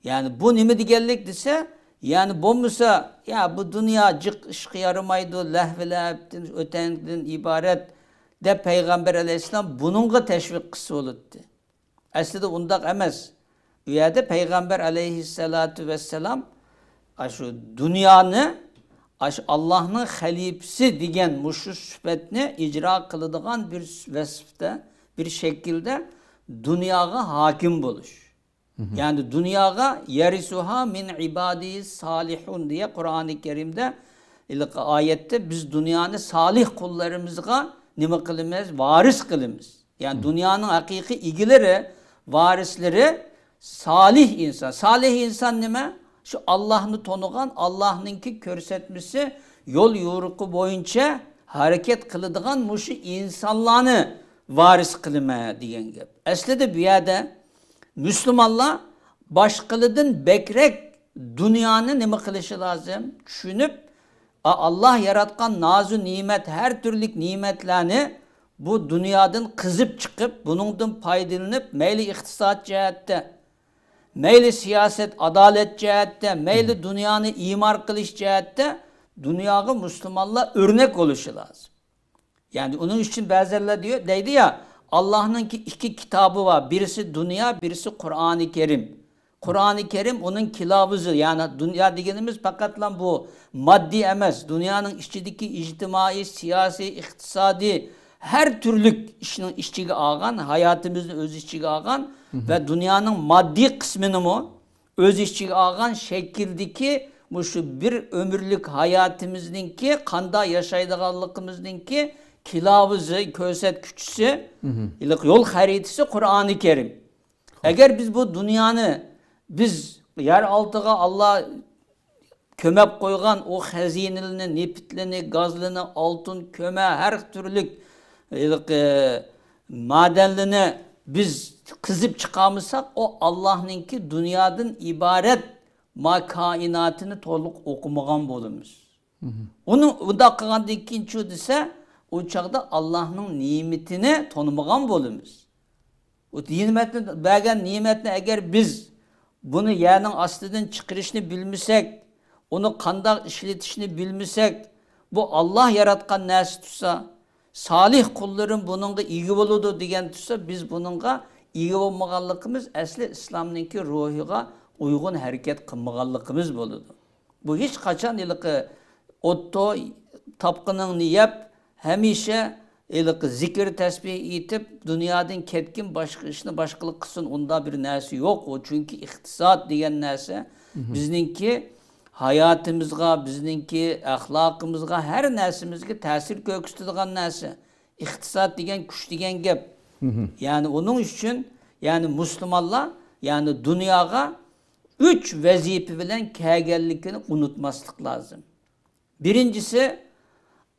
يەنى بۇ نېمە دېگەنلىك دېسە، يەنى بولمىسا، يا بۇ دۇنيا جىق ئىشقا يارىمايدۇ، لەھۋ لەئىبتىن، ئۆتەڭدىن ئىبارەت دەپ پەيغەمبەر ئەلەيھىسسالام بۇنىڭغا تەشۋىق قىلسا بولاتتى. ئەسلىدە ئۇنداق ئەمەس. ئۇ يەردە پەيغەمبەر ئەلەيھىسسالاتۇ ۋەسسالام ئاشۇ دۇنيانى، ئاشۇ ئاللاھنىڭ خەلىپىسى دېگەن مۇشۇ سۈپەتنى ئىجرا قىلىدىغان بىر ۋەسىپتە، بىر شەكىلدە دۇنياغا ھاكىم بولۇش. يەنى دۇنياغا «يەرىسۇھا مىن ئىبادىيىس سالىھۇن» دېگەن قۇرئانى كەرىمدە ھېلىقى ئايەتتە بىز دۇنيانى سالىھ قۇللىرىمىزغا نېمە قىلىمىز؟ ۋارىس قىلىمىز. يەنى دۇنيانىڭ ھەقىقىي ئىگىلىرى، ۋارىسلىرى سالىھ ئىنسان. سالىھ ئىنسان نېمە؟ شۇ ئاللاھنى تونۇغان، ئاللاھنىڭكى كۆرسەتمىسى، يول يورۇقى بويىچە ھەرىكەت قىلىدىغان مۇشۇ ئىنسانلارنى ۋارىس قىلىمەن دېگەن گەپ. ئەسلىدە بۇ يەردە مۇسۇلمانلار باشقىلاردىن بەكرەك دۇنيانى نېمە قىلىشى لازىم؟ چۈشىنىپ، ئا-، ئاللاھ ياراتقان نازۇ نېمەت، ھەر تۈرلۈك نېمەتلەرنى بۇ دۇنيادىن قېزىپ چىقىپ، بۇنىڭدىن پايدىلىنىپ، مەيلى ئىقتىساد جەھەتتە، مەيلى سىياسەت، ئادالەت جەھەتتە، مەيلى دۇنيانى ئىمار قىلىش جەھەتتە دۇنياغا مۇسۇلمانلار ئۆرنەك بولۇشى لازىم. يەنى ئۇنىڭ ئۈچۈن بەزىلەر دېيە-، دەيدۇ يا، ئاللاھنىڭكى ئىككى كىتابى بار، بىرسى دۇنيا، بىرسى قۇرئانى كەرىم. قۇرئانى كەرىم ئۇنىڭ كىلاۋۇزى، يەنى دۇنيا دېگىنىمىز پەقەتلا بۇ ماددىي ئەمەس، دۇنيانىڭ ئىچىدىكى ئىجتىمائىي، سىياسىي، ئىقتىسادىي، ھەر تۈرلۈك ئىشنىڭ ئىچىگە ئالغان، ھاياتىمىزنى ئۆز ئىچىگە ئالغان ۋە دۇنيانىڭ ماددىي قىسمىنىمۇ ئۆز ئىچىگە ئالغان شەكىلدىكى مۇشۇ بىر ئۆمۈرلۈك ھاياتىمىزنىڭكى قانداق ياشايدىغانلىقىمىزنىڭكى كىلاۋۇزى، كۆرسەتكۈچىسى، ھېلىقى يول خەرىتىسى قۇرئانى كەرىم. ئەگەر بىز بۇ دۇنيانى، بىز يەر ئالتىغا ئاللا كۆمەپ قويغان ئۇ خەزىنىلىرىنى، نېفىتلىرىنى، گازلىرىنى، ئالتۇن، كۆمە، ھەر تۈرلۈك ھېلىقى مادەنلىرىنى بىز قېزىپ چىقارمىساق، ئۇ ئاللاھنىڭكى دۇنيادىن ئىبارەت ما كائىناتىنى تولۇق ئوقۇمىغان بولىمىز. ئۇنى ئۇنداق قىلغاندىن كېيىنچۇ دېسە، ئۇ چاغدا ئاللاھنىڭ نېمىتىنى تونۇمىغان بولىمىز. ئۇ نېمەتنى، بەرگەن نېمەتنى ئەگەر بىز بۇنى يەرنىڭ ئاستىدىن چىقىرىشنى بىلمىسەك، ئۇنى قانداق ئىشلىتىشنى بىلمىسەك، بۇ ئاللاھ ياراتقان نەرسە تۇرسا، سالىھ قۇللىرىم بۇنىڭغا ئىگە بولىدۇ دېگەن تۇرسا، بىز بۇنىڭغا ئىگە بولمىغانلىقىمىز ئەسلى ئىسلامنىڭكى روھىغا ئۇيغۇن ھەرىكەت قىلمىغانلىقىمىز بولىدۇ. بۇ ھېچقاچان ھېلىقى ئوتتۇ تاپقىنىڭنى يەپ، ھەمىشە ھېلىقى زىكىر تەسبىھ ئېيتىپ، دۇنيادىن كەتكىن، باشقا ئىشنى باشقىلار قىلسۇن، ئۇنداق بىر نەرسە يوق. ئۇ چۈنكى ئىقتىساد دېگەن نەرسە بىزنىڭكى ھاياتىمىزغا، بىزنىڭكى ئەخلاقىمىزغا، ھەر نەرسىمىزگە تەسىر كۆرسىتىدىغان نەرسە. ئىقتىساد دېگەن كۈچ دېگەن گەپ. يەنى ئۇنىڭ ئۈچۈن، يەنى مۇسۇلمانلار، يەنى دۇنياغا ئۈچ ۋەزىپە بىلەن كەلگەنلىكىنى ئۇنتۇماسلىق لازىم. بىرىنچىسى،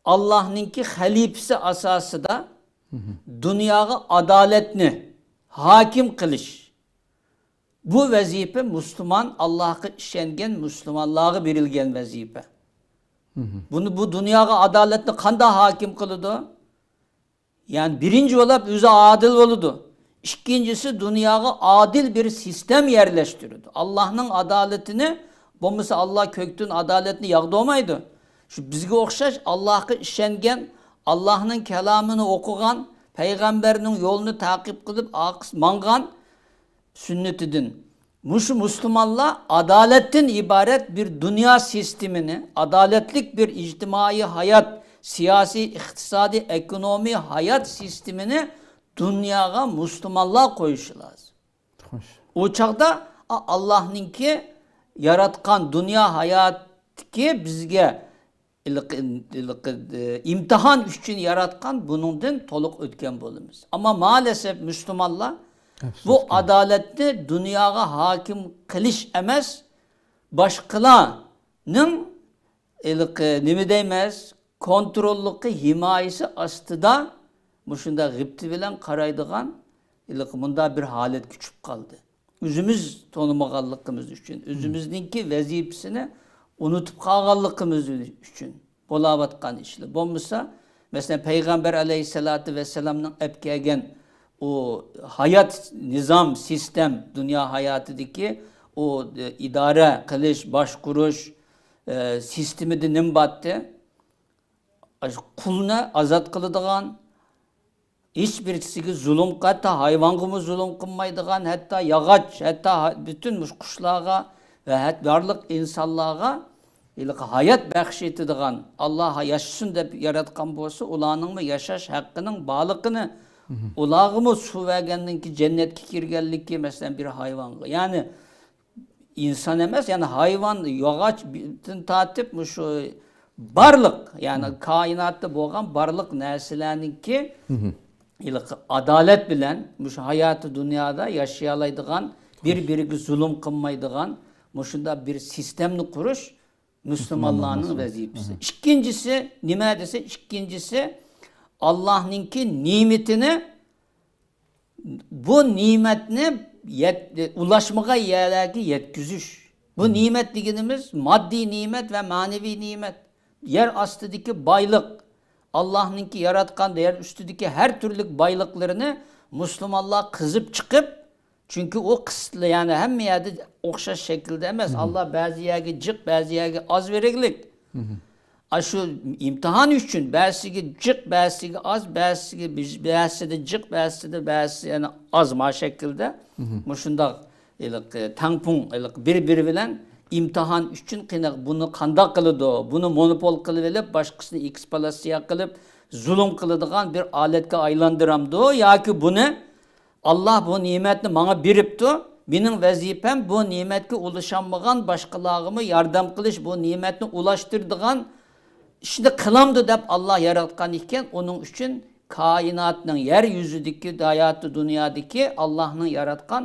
ئاللاھنىڭكى خەلىپىسى ئاساسىدا دۇنياغا ئادالەتنى، ھاكىم قىلىش. بۇ ۋەزىپە مۇسۇلمان، ئاللاھقا ئىشەنگەن مۇسۇلمانلارغا بېرىلگەن ۋەزىپە. بۇنى، بۇ دۇنياغا ئادالەتنى قانداق ھاكىم قىلىدۇ؟ يەنى بىرىنچى بولۇپ ئۆزى ئادىل بولىدۇ. ئىككىنچىسى دۇنياغا ئادىل بىر سىستېم يەرلەشتۈرىدۇ. ئاللاھنىڭ ئادالىتىنى، بولمىسا ئاللاھ كۆكتىن ئادالەتنى ياغدۇرمايدۇ. شۇ بىزگە ئوخشاش ئاللاھقا ئىشەنگەن، ئاللاھنىڭ كالامىنى ئوقۇغان، پەيغەمبەرنىڭ يولىنى تەقىب قىلىپ، ئارقىسى ماڭغان سۈننىتىدىن. مۇشۇ مۇسۇلمانلار ئادالەتتىن ئىبارەت بىر دۇنيا سىستېمىنى، ئادالەتلىك بىر ئىجتىمائىي ھايات، سىياسىي، ئىقتىسادىي، ئېكونومىي ھايات سىستېمىنى دۇنياغا مۇسۇلمانلار قويۇشى لازىم. خوش. ئۇ چاغدا ئا-، ئاللاھنىڭكى ياراتقان دۇنيا ھاياتىكى بىزگە ھېلىقى، ھېلىقى، ئى، ئىمتىھان ئۈچۈن ياراتقان، بۇنىڭدىن تولۇق ئۆتكەن بولىمىز. ئەمما مائەلەسەپ مۇسۇلمانلار بۇ ئەپسۇسكى. ئادالەتنى دۇنياغا ھاكىم قىلىش ئەمەس، باشقىلارنىڭ ھېلىقى، نېمە دەيمىز، كونتروللۇقى، ھىمايىسى ئاستىدا مۇشۇنداق غىپتە بىلەن قارايدىغان ھېلىقى مۇنداق بىر ھالەتكە چۈشۈپ قالدى. ئۆزىمىز تونۇمىغانلىقىمىز ئۈچۈن، ئۆزىمىزنىڭكى ۋەزىپىسىنى ئۇنتۇپ قالغانلىقىمىز ئۈچۈن بولاۋاتقان ئىشلار. بولمىسا، مەسىلەن، پەيغەمبەر ئەلەيھىسسالاتۇ ۋەسسالامنىڭ ئەپ كەلگەن ئۇ ھايات نىزام، سىستېم، دۇنيا ھاياتىدىكى ئۇ، ئى، ئىدارە قىلىش، باشقۇرۇش، ئى، سىستېمىدا نېمە بارتى؟ ئاشۇ قۇلنى ئازاد قىلىدىغان، ھېچ بىرسىگە زۇلۇم، ھەتتا ھايۋانغىمۇ زۇلۇم قىلمايدىغان، ھەتتا ياغاچ، ھەتتا ھا-، پۈتۈن مۇشۇ قۇشلارغا ۋە ھەت-، بارلىق ئىنسانلارغا ھېلىقى ھايات بەخش ئېتىدىغان، ئاللاھ ياشىسۇن دەپ ياراتقان بولسا، ئۇلارنىڭمۇ ياشاش ھەققىنىڭ بارلىقىنى، ئۇلارغىمۇ سۇ بەرگەندىن كېيىن جەننەتكە كىرگەنلىكى، مەسىلەن، بىر ھايۋانغا. يەنى ئىنسان ئەمەس، يەنى ھايۋان، ياغاچتىن تارتىپ مۇشۇ بارلىق، يەنى كائىناتتا بولغان بارلىق نەرسىلەرنىڭكى ھېلىقى ئادالەت بىلەن مۇشۇ ھاياتى دۇنيادا ياشىيالايدىغان، بىر-بىرىگە زۇلۇم قىلمايدىغان مۇشۇنداق بىر سىستېمنى قۇرۇش مۇسۇلمانلارنىڭ ۋەزىپىسى. ئىككىنچىسى نېمە دېسە، ئىككىنچىسى ئاللاھنىڭكى نېمىتىنى بۇ نېمەتنى يەت-، ئۇلاشمىغان يەرلەرگە يەتكۈزۈش. بۇ نېمەت دېگىنىمىز ماددىي نېمەت ۋە مەنىۋى نېمەت. يەر ئاستىدىكى بايلىق، ئاللاھنىڭكى ياراتقان يەر ئۈستىدىكى ھەر تۈرلۈك بايلىقلىرىنى مۇسۇلمانلار قېزىپ چىقىپ، چۈنكى ئۇ قىسىتلىق، يەنى ھەممە يەردە ئوخشاش شەكىلدە ئەمەس. ئاللاھ بەزى يەرگە جىق، بەزى يەرگە ئاز بېرىگلىك. ئاشۇ ئىمتىھان ئۈچۈن بەزىسىگە جىق، بەزىسىگە ئاز، بەزىسىگە بىز-، بەزىسىدە جىق، بەزىسىدە، بەزىسى يەنە ئاز ما شەكىلدە. مۇشۇنداق ھېلىقى تەڭپۇڭ، ھېلىقى بىر-بىرى بىلەن ئىمتىھان ئۈچۈن قېنى بۇنى قانداق قىلىدۇ؟ بۇنى مونوپول قىلىۋېلىپ، باشقىسىنى ئېكسپلۇئاتاتسىيە قىلىپ، زۇلۇم قىلىدىغان بىر ئالەتكە ئايلاندۇرامدۇ؟ ياكى بۇنى ئاللاھ بۇ نېمەتنى ماڭا بېرىپتۇ، مېنىڭ ۋەزىپەم بۇ نېمەتكە ئۇلىشالمىغان باشقىلارغىمۇ ياردەم قىلىش، بۇ نېمەتنى ئۇلاشتۇرىدىغان ئىشنى قىلامدۇ دەپ ئاللاھ ياراتقان ئىكەن. ئۇنىڭ ئۈچۈن كائىناتنىڭ، يەر يۈزىدىكى، ھاياتى دۇنيادىكى ئاللاھنىڭ ياراتقان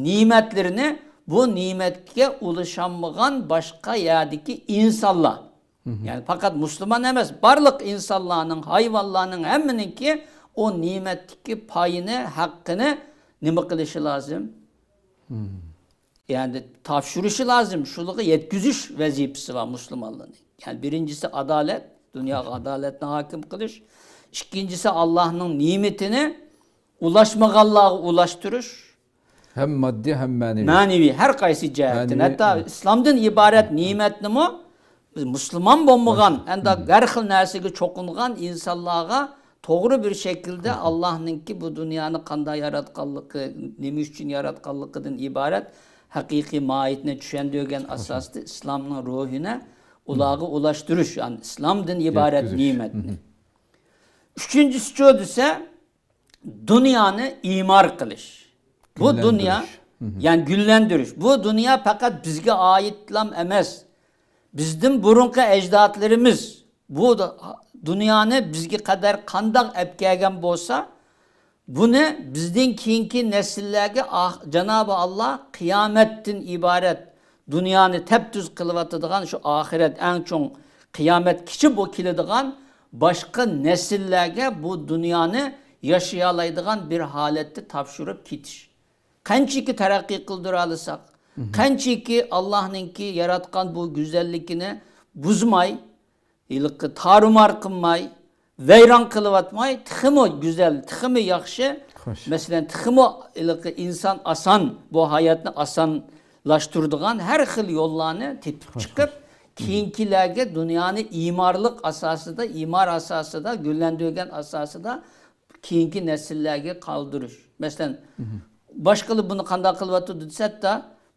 نېمەتلىرىنى بۇ نېمەتكە ئۇلىشالمىغان باشقا يەردىكى ئىنسانلار، يەنى پەقەت مۇسۇلمان ئەمەس، بارلىق ئىنسانلارنىڭ، ھايۋانلارنىڭ ھەممىنىڭكى ئۇ نېمەتتىكى پايىنى، ھەققىنى نېمە قىلىشى لازىم؟ يەنى تاپشۇرۇشى لازىم، شۇلارغا يەتكۈزۈش ۋەزىپىسى بار مۇسۇلمانلارنىڭ. يەنى بىرىنچىسى ئادالەت، دۇنياغا ئادالەتنى ھاكىم قىلىش. ئىككىنچىسى ئاللاھنىڭ نېمىتىنى ئۇلاشمىغانلارغا ئۇلاشتۇرۇش. ھەم ماددىي، ھەم مەنىۋى. مەنىۋى، ھەر قايسى جەھەتتىن. مەنىۋى، ھەتتا ئىسلامدىن ئىبارەت نېمەتنىمۇ بىز مۇسۇلمان بولمىغان، ئەمدى ھەر خىل نەرسىگە چوقۇنغان ئىنسانلارغا توغرا بىر شەكىلدە ئاللاھنىڭكى بۇ دۇنيانى قانداق ياراتقانلىقى، نېمە ئۈچۈن ياراتقانلىقىدىن ئىبارەت ھەقىقىي ماھىيىتىنى چۈشەندۈرگەن ئاساستا ئىسلامنىڭ روھىنى ئۇلارغا ئۇلاشتۇرۇش، يەنى ئىسلامدىن ئىبارەت نېمەتنى. ئۈچىنچىسىچۇ دېسە، دۇنيانى ئىمار قىلىش. بۇ دۇنيا، يەنى گۈللەندۈرۈش. بۇ دۇنيا پەقەت بىزگە ئائىتلام ئەمەس. بىزدىن بۇرۇنقى ئەجدادلىرىمىز بۇ دۇ-، دۇنيانى بىزگە قەدەر قانداق ئەپ كەلگەن بولسا، بۇنى بىزدىن كېيىنكى نەسىللەرگە ئاھ-، جانابى ئاللاھ قىيامەتتىن ئىبارەت دۇنيانى تەپتۈز قىلىۋاتىدىغان شۇ ئاخىرەت، ئەڭ چوڭ قىيامەتكىچە بۇ كېلىدىغان باشقا نەسىللەرگە بۇ دۇنيانى ياشىيالايدىغان بىر ھالەتتە تاپشۇرۇپ كېتىش. قانچىكى تەرەققىي قىلدۇرالىساق، قانچىكى ئاللاھنىڭكى ياراتقان بۇ گۈزەللىكىنى بۇزماي، ھېلىقى تارۇمار قىلماي، ۋەيران قىلىۋاتماي، تېخىمۇ گۈزەل، تېخىمۇ ياخشى، مەسىلەن، تېخىمۇ ھېلىقى ئىنسان ئاسان، بۇ ھاياتنى ئاسانلاشتۇرىدىغان ھەر خىل يوللارنى تېپىپ چىقىپ، كېيىنكىلەرگە دۇنيانى ئىمارلىق ئاساسىدا، ئىمار ئاساسىدا، گۈللەندۈرگەن ئاساسىدا كېيىنكى نەسىللەرگە قالدۇرۇش. مەسىلەن، باشقىلار بۇنى قانداق قىلىۋاتىدۇ دېسە، ھەتتا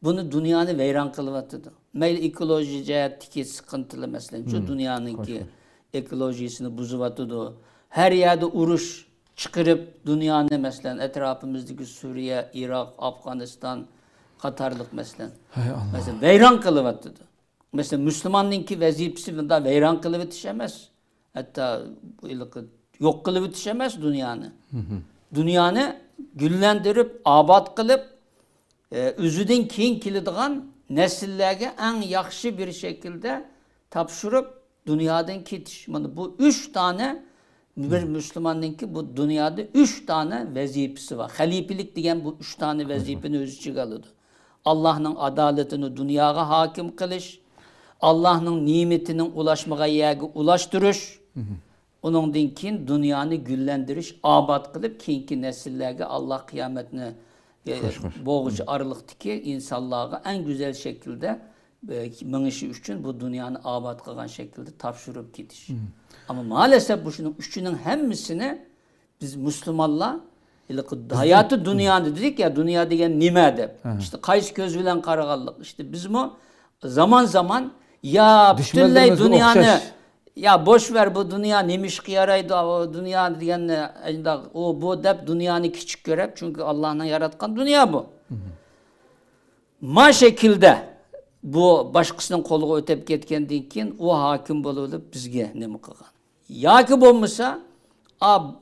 بۇنى دۇنيانى ۋەيران قىلىۋاتىدۇ. مەيلى ئېكولوگىيە جەھەتتىكى سىقىنتىلار، مەسىلەن، شۇ دۇنيانىڭكى ئېكولوگىيىسىنى بۇزۇۋاتىدۇ. ھەر يەردە ئۇرۇش چىقىرىپ، دۇنيانى، مەسىلەن، ئەتراپىمىزدىكى سۈرىيە، ئىراق، ئافغانىستان قاتارلىق، مەسىلەن، مەسىلەن، ۋەيران قىلىۋاتىدۇ. مەسىلەن، مۇسۇلماننىڭكى ۋەزىپىسى بۇنداق ۋەيران قىلىۋېتىش ئەمەس. ھەتتا يوق قىلىۋېتىش ئەمەس دۇنيانى. دۇنيانى گۈللەندۈرۈپ، ئاباد قىلىپ، ئۆزىدىن كېيىن كېلىدىغان نەسىللەرگە ئەڭ ياخشى بىر شەكىلدە تاپشۇرۇپ، دۇنيادىن كېتىش. مانا بۇ ئۈچ دانە بىر مۇسۇلماننىڭكى بۇ دۇنيادا ئۈچ دانە ۋەزىپىسى بار. خەلىپىلىك دېگەن بۇ ئۈچ دانە ۋەزىپىنى ئۆز ئىچىگە ئالىدۇ. ئاللاھنىڭ ئادالىتىنى دۇنياغا ھاكىم قىلىش، ئاللاھنىڭ نېمىتىنىڭ ئۇلاشمىغان يەرگە ئۇلاشتۇرۇش، ئۇنىڭدىن كېيىن دۇنيانى گۈللەندۈرۈش، ئاباد قىلىپ، كېيىنكى نەسىللەرگە ئاللاھ قىيامەتنى، ئە، بولغۇچە ئارىلىقتىكى ئىنسانلارغا ئەڭ گۈزەل شەكىلدە، ئە، مېڭىشى ئۈچۈن بۇ دۇنيانى ئاباد قىلغان شەكىلدە تاپشۇرۇپ كېتىش. ئەمما مائەلەسەف بۇ شۇنىڭ ئۈچىنىڭ ھەممىسىنى بىز مۇسۇلمانلار ھېلىقى ھاياتى دۇنيانى دېدۇك يا، دۇنيا دېگەن نېمە دەپ. ئىشتە قايسى كۆز بىلەن قارىغانلىق. ئىشتە بىزمۇ زامان زامان يا پۈتۈنلەي دۇنيانى، يا بوش بەر، بۇ دۇنيا نېمە ئىشقا يارايدۇ، ئۇ دۇنيا دېگەننى، ئۇ بۇ دەپ دۇنيانى كىچىك كۆرۈپ، چۈنكى ئاللاھنىڭ ياراتقان دۇنيا بۇ. ما شەكىلدە بۇ باشقىسىنىڭ قولىغا ئۆتۈپ كەتكەندىن كېيىن ئۇ ھاكىم بولۇۋېلىپ بىزگە نېمە قىلغان؟ ياكى بولمىسا، ئا-،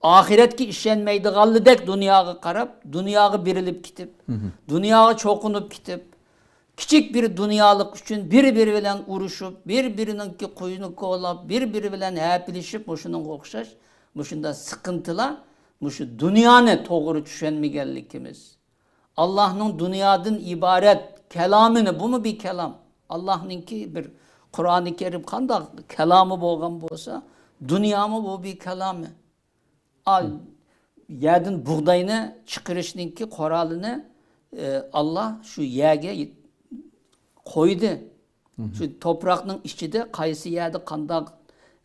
ئاخىرەتكە ئىشەنمەيدىغانلىدەك دۇنياغا قاراپ، دۇنياغا بېرىلىپ كېتىپ، دۇنياغا چوقۇنۇپ كېتىپ، كىچىك بىر دۇنيالىق ئۈچۈن بىر-بىرى بىلەن ئۇرۇشۇپ، بىر-بىرىنىڭكى قويىنى كولاپ، بىر-بىرى بىلەن ھەپىلىشىپ، مۇشۇنىڭغا ئوخشاش، مۇشۇنداق سىقىنتىلار، مۇشۇ دۇنيانى توغرا چۈشەنمىگەنلىكىمىز. ئاللاھنىڭ دۇنيادىن ئىبارەت كالامىنى، بۇمۇ بىر كالام. ئاللاھنىڭكى بىر قۇرئانى كەرىم قانداق كالامى بولغان بولسا، دۇنيامۇ بۇ بىر كالامى. ئا، يەردىن بۇغداينى چىقىرىشنىڭكى قورالىنى، ئى، ئاللاھ شۇ يەرگە قويدى. شۇ توپراقنىڭ ئىچىدە قايسى يەردە قانداق،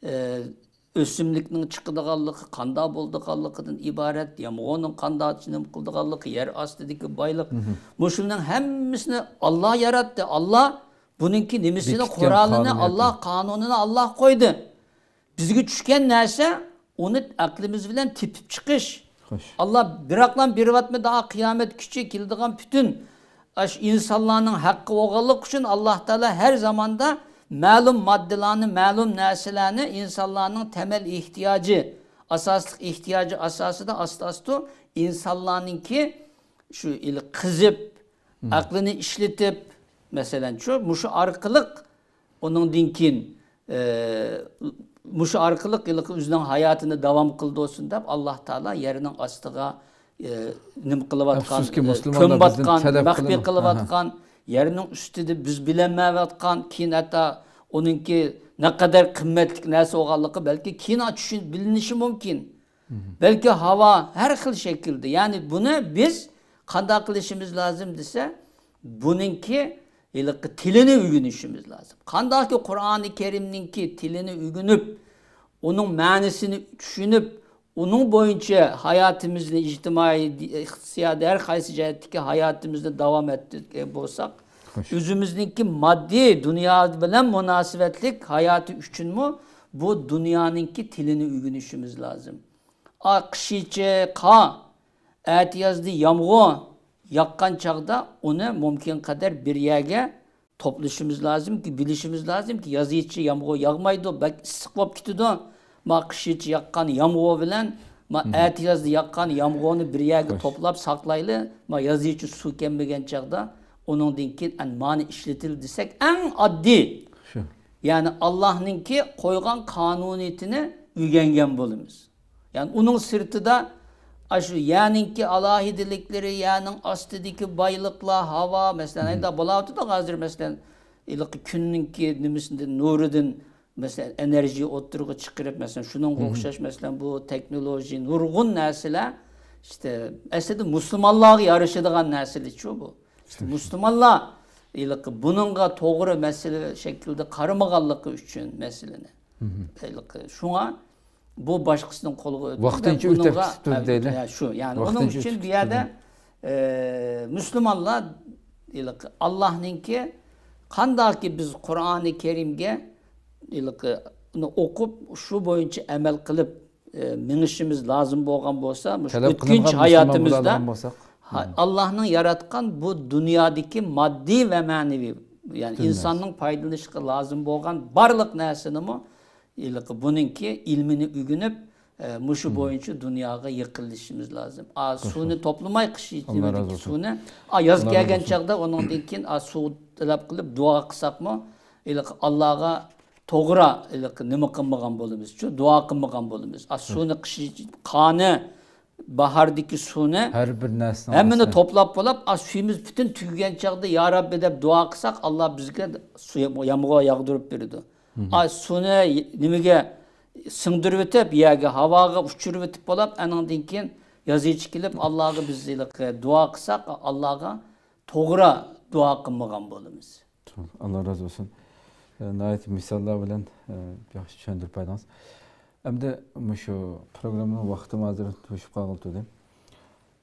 ئى، ئۆسۈملۈكنىڭ چىقىدىغانلىقى، قانداق بولىدىغانلىقىدىن ئىبارەت، يامغۇرنىڭ قانداق نېمە قىلىدىغانلىقى، يەر ئاستىدىكى بايلىق، مۇشۇنىڭ ھەممىسىنى ئاللاھ ياراتتى. ئاللاھ بۇنىڭكى نېمىسىنى، قورالىنى، ئاللاھ قانۇنىنى ئاللاھ قويدى. بىزگە چۈشكەن نەرسە، ئۇنى ئەقلىمىز بىلەن تېپىپ چىقىش. ئاللاھ بىراقلا بېرىۋاتمىدى، قىيامەت كۈچى كېلىدىغان پۈتۈن ئاشۇ ئىنسانلارنىڭ ھەققى بولغانلىقى ئۈچۈن ئاللاھ تائالا ھەر زاماندا مەلۇم ماددىلارنى، مەلۇم نەرسىلەرنى ئىنسانلارنىڭ تەمەل ئېھتىياجى، ئاساسلىق ئېھتىياجى ئاساسىدا ئاستا-ئاستا ئىنسانلارنىڭكى شۇ ئىلى قىزىپ، ئەقلىنى ئىشلىتىپ، مەسىلەن، شۇ، مۇشۇ ئارقىلىق ئۇنىڭدىن كېيىن، ئە، مۇشۇ ئارقىلىق ھېلىقى ئۆزىنىڭ ھاياتىنى داۋام قىلدۇرسۇن دەپ، ئاللاھ تائالا يەرنىڭ ئاستىغا، ئە، نېمە قىلىۋاتقان، ئەپسۇسكى، ئە، مۇسۇلمانلار بىزدىن كۆمۈۋاتقان، تەلەپ مەخپىي قىلىنىدۇ. قىلىۋاتقان، يەرنىڭ ئۈستىدە بىز بىلەلمەيۋاتقان، كېيىن ھەتتا ئۇنىڭكى نەقەدەر قىممەتلىك نەرسە بولغانلىقى بەلكى كېيىن چۈشۈن-، بىلىنىشى مۇمكىن. بەلكى ھاۋا ھەر خىل شەكىلدە. يەنى بۇنى بىز قانداق قىلىشىمىز لازىم دېسە، بۇنىڭكى ھېلىقى تىلىنى ئۆگىنىشىمىز لازىم. قانداقكى قۇرئانى كەرىمنىڭكى تىلىنى ئۆگىنىپ، ئۇنىڭ مەنىسىنى چۈشىنىپ، ئۇنىڭ بويىچە ھاياتىمىزنى، ئىجتىمائىي، ئىقتىسادىي، ھەر قايسى جەھەتتىكى ھاياتىمىزنى داۋام ئەتتۈرگەن بولساق، ئۆزىمىزنىڭكى ماددىي دۇنيا بىلەن مۇناسىۋەتلىك ھاياتى ئۈچۈنمۇ بۇ دۇنيانىڭكى تىلىنى ئۆگىنىشىمىز لازىم. ئا، قىش ئىچى قار، ئەتىيازدا يامغۇر ياغقان چاغدا ئۇنى مۇمكىن قەدەر بىر يەرگە توپلىشىمىز لازىمكى، بىلىشىمىز لازىمكى، ياز ئىچى يامغۇر ياغمايدۇ، بەك ئىسسىق بولۇپ كېتىدۇ. ما قىش ئىچى ياغقان يامغۇر بىلەن، ما ئەتىيازدا ياغقان يامغۇرنى بىر يەرگە توپلاپ ساقلايلى، ما ياز ئىچى سۇ كەلمىگەن چاغدا ئۇنىڭدىن كېيىن ئەن مانى ئىشلىتىل دېسەك، ئەڭ ئاددىي. يەنى ئاللاھنىڭكى قويغان قانۇنىيىتىنى ئۆگەنگەن بولىمىز. يەنى ئۇنىڭ سىرتىدا ئاشۇ يەرنىڭكى ئالاھىدىلىكلىرى، يەرنىڭ ئاستىدىكى بايلىقلار، ھاۋا، مەسىلەن، ھەيدا بولاۋاتىدۇ ھازىر، مەسىلەن، ھېلىقى كۈننىڭكى نېمىسىدىن، نۇرىدىن، مەسىلەن، ئېنېرژى ئوتتۇرىغا چىقىرىپ، مەسىلەن، شۇنىڭغا ئوخشاش، مەسىلەن، بۇ تېخنولوگىيە، نۇرغۇن نەرسىلەر، ئىشتە، ئەسلىدە مۇسۇلمانلارغا يارىشىدىغان نەرسىلەرچۇ بۇ. ئىشتە، مۇسۇلمانلار ھېلىقى بۇنىڭغا توغرا مەسىلە شەكلىدە قارىمىغانلىقى ئۈچۈن مەسىلىنى. ھېلىقى شۇڭا بۇ باشقىسىنىڭ قولىغا ئۆتۈپ، ۋاقتىنچە ئۆتۈپ بۇنىڭغا، كېتىپتۇ دەيلى. ھە، شۇ، يەنى ئۇنىڭ ۋاقتىنچە ئۈچۈن ئۆتۈپ بۇ يەردە، كېتىپتۇ. ئە، مۇسۇلمانلار، ھېلىقى ئاللاھنىڭكى قانداقكى بىز قۇرئانى كەرىمگە ھېلىقى ئۇنى ئوقۇپ، شۇ بويىچە ئەمەل قىلىپ، ئە، مېڭىشىمىز لازىم بولغان بولسا، مۇشۇ تەلەپ ئۆتكۈنچى قىلىنغان مۇسۇلمان ھاياتىمىزدا بولىدىغان بولساق. ھا-، ئاللاھنىڭ ياراتقان بۇ دۇنيادىكى ماددىي ۋە مەنىۋى، يەنى دۇنيا. ئىنساننىڭ پايدىلىنىشقا لازىم بولغان بارلىق نەرسىنىمۇ ھېلىقى بۇنىڭكى ئىلمىنى ئۆگىنىپ، ئە، مۇشۇ بويىچە دۇنياغا يېقىنلىشىشىمىز لازىم. ئا، سۇنى توپلىماي، قىش ئاللا رازى مەزگىلدىكى بولسۇن. سۇنى، ئا، ياز ئاللا رازى كەلگەن بولسۇن. چاغدا ئۇنىڭدىن كېيىن، ئا، سۇ تەلەپ قىلىپ دۇئا قىلساقمۇ، ھېلىقى ئاللاغا توغرا، ھېلىقى نېمە قىلمىغان بولىمىزچۇ، دۇئا قىلمىغان بولىمىز. ئا، سۇنى قىش، قارنى، باھاردىكى سۇنى ھەر بىر نەرسىنىڭ ھەممىنى ئاساسى. توپلاپ بولاپ، ئا، سۈيىمىز پۈتۈن تۈگىگەن چاغدا، يا رەببى دەپ دۇئا قىلساق، ئاللا بىزگە سۇ يامغۇر ياغدۇرۇپ بېرىدۇ. ئا، سۇنى نېمىگە سىڭدۈرۈۋېتىپ، يەرگە، ھاۋاغا ئۇچۇرۇۋېتىپ بولاپ، ئانىڭدىن كېيىن يازىچە كېلىپ، ئاللاغا بىز ھېلىقى دۇئا قىلساق، ئاللاغا توغرا دۇئا قىلمىغان بولىمىز. ئاللا رازى بولسۇن. ئە، ناھايىتى مىساللار بىلەن، ئە، ياخشى چۈشەندۈرۈپ بەردىڭىز. ئەمدى مۇشۇ پروگراممىنىڭ ۋاقتىمۇ ھازىر توشۇپ قالغىلى تۇردى.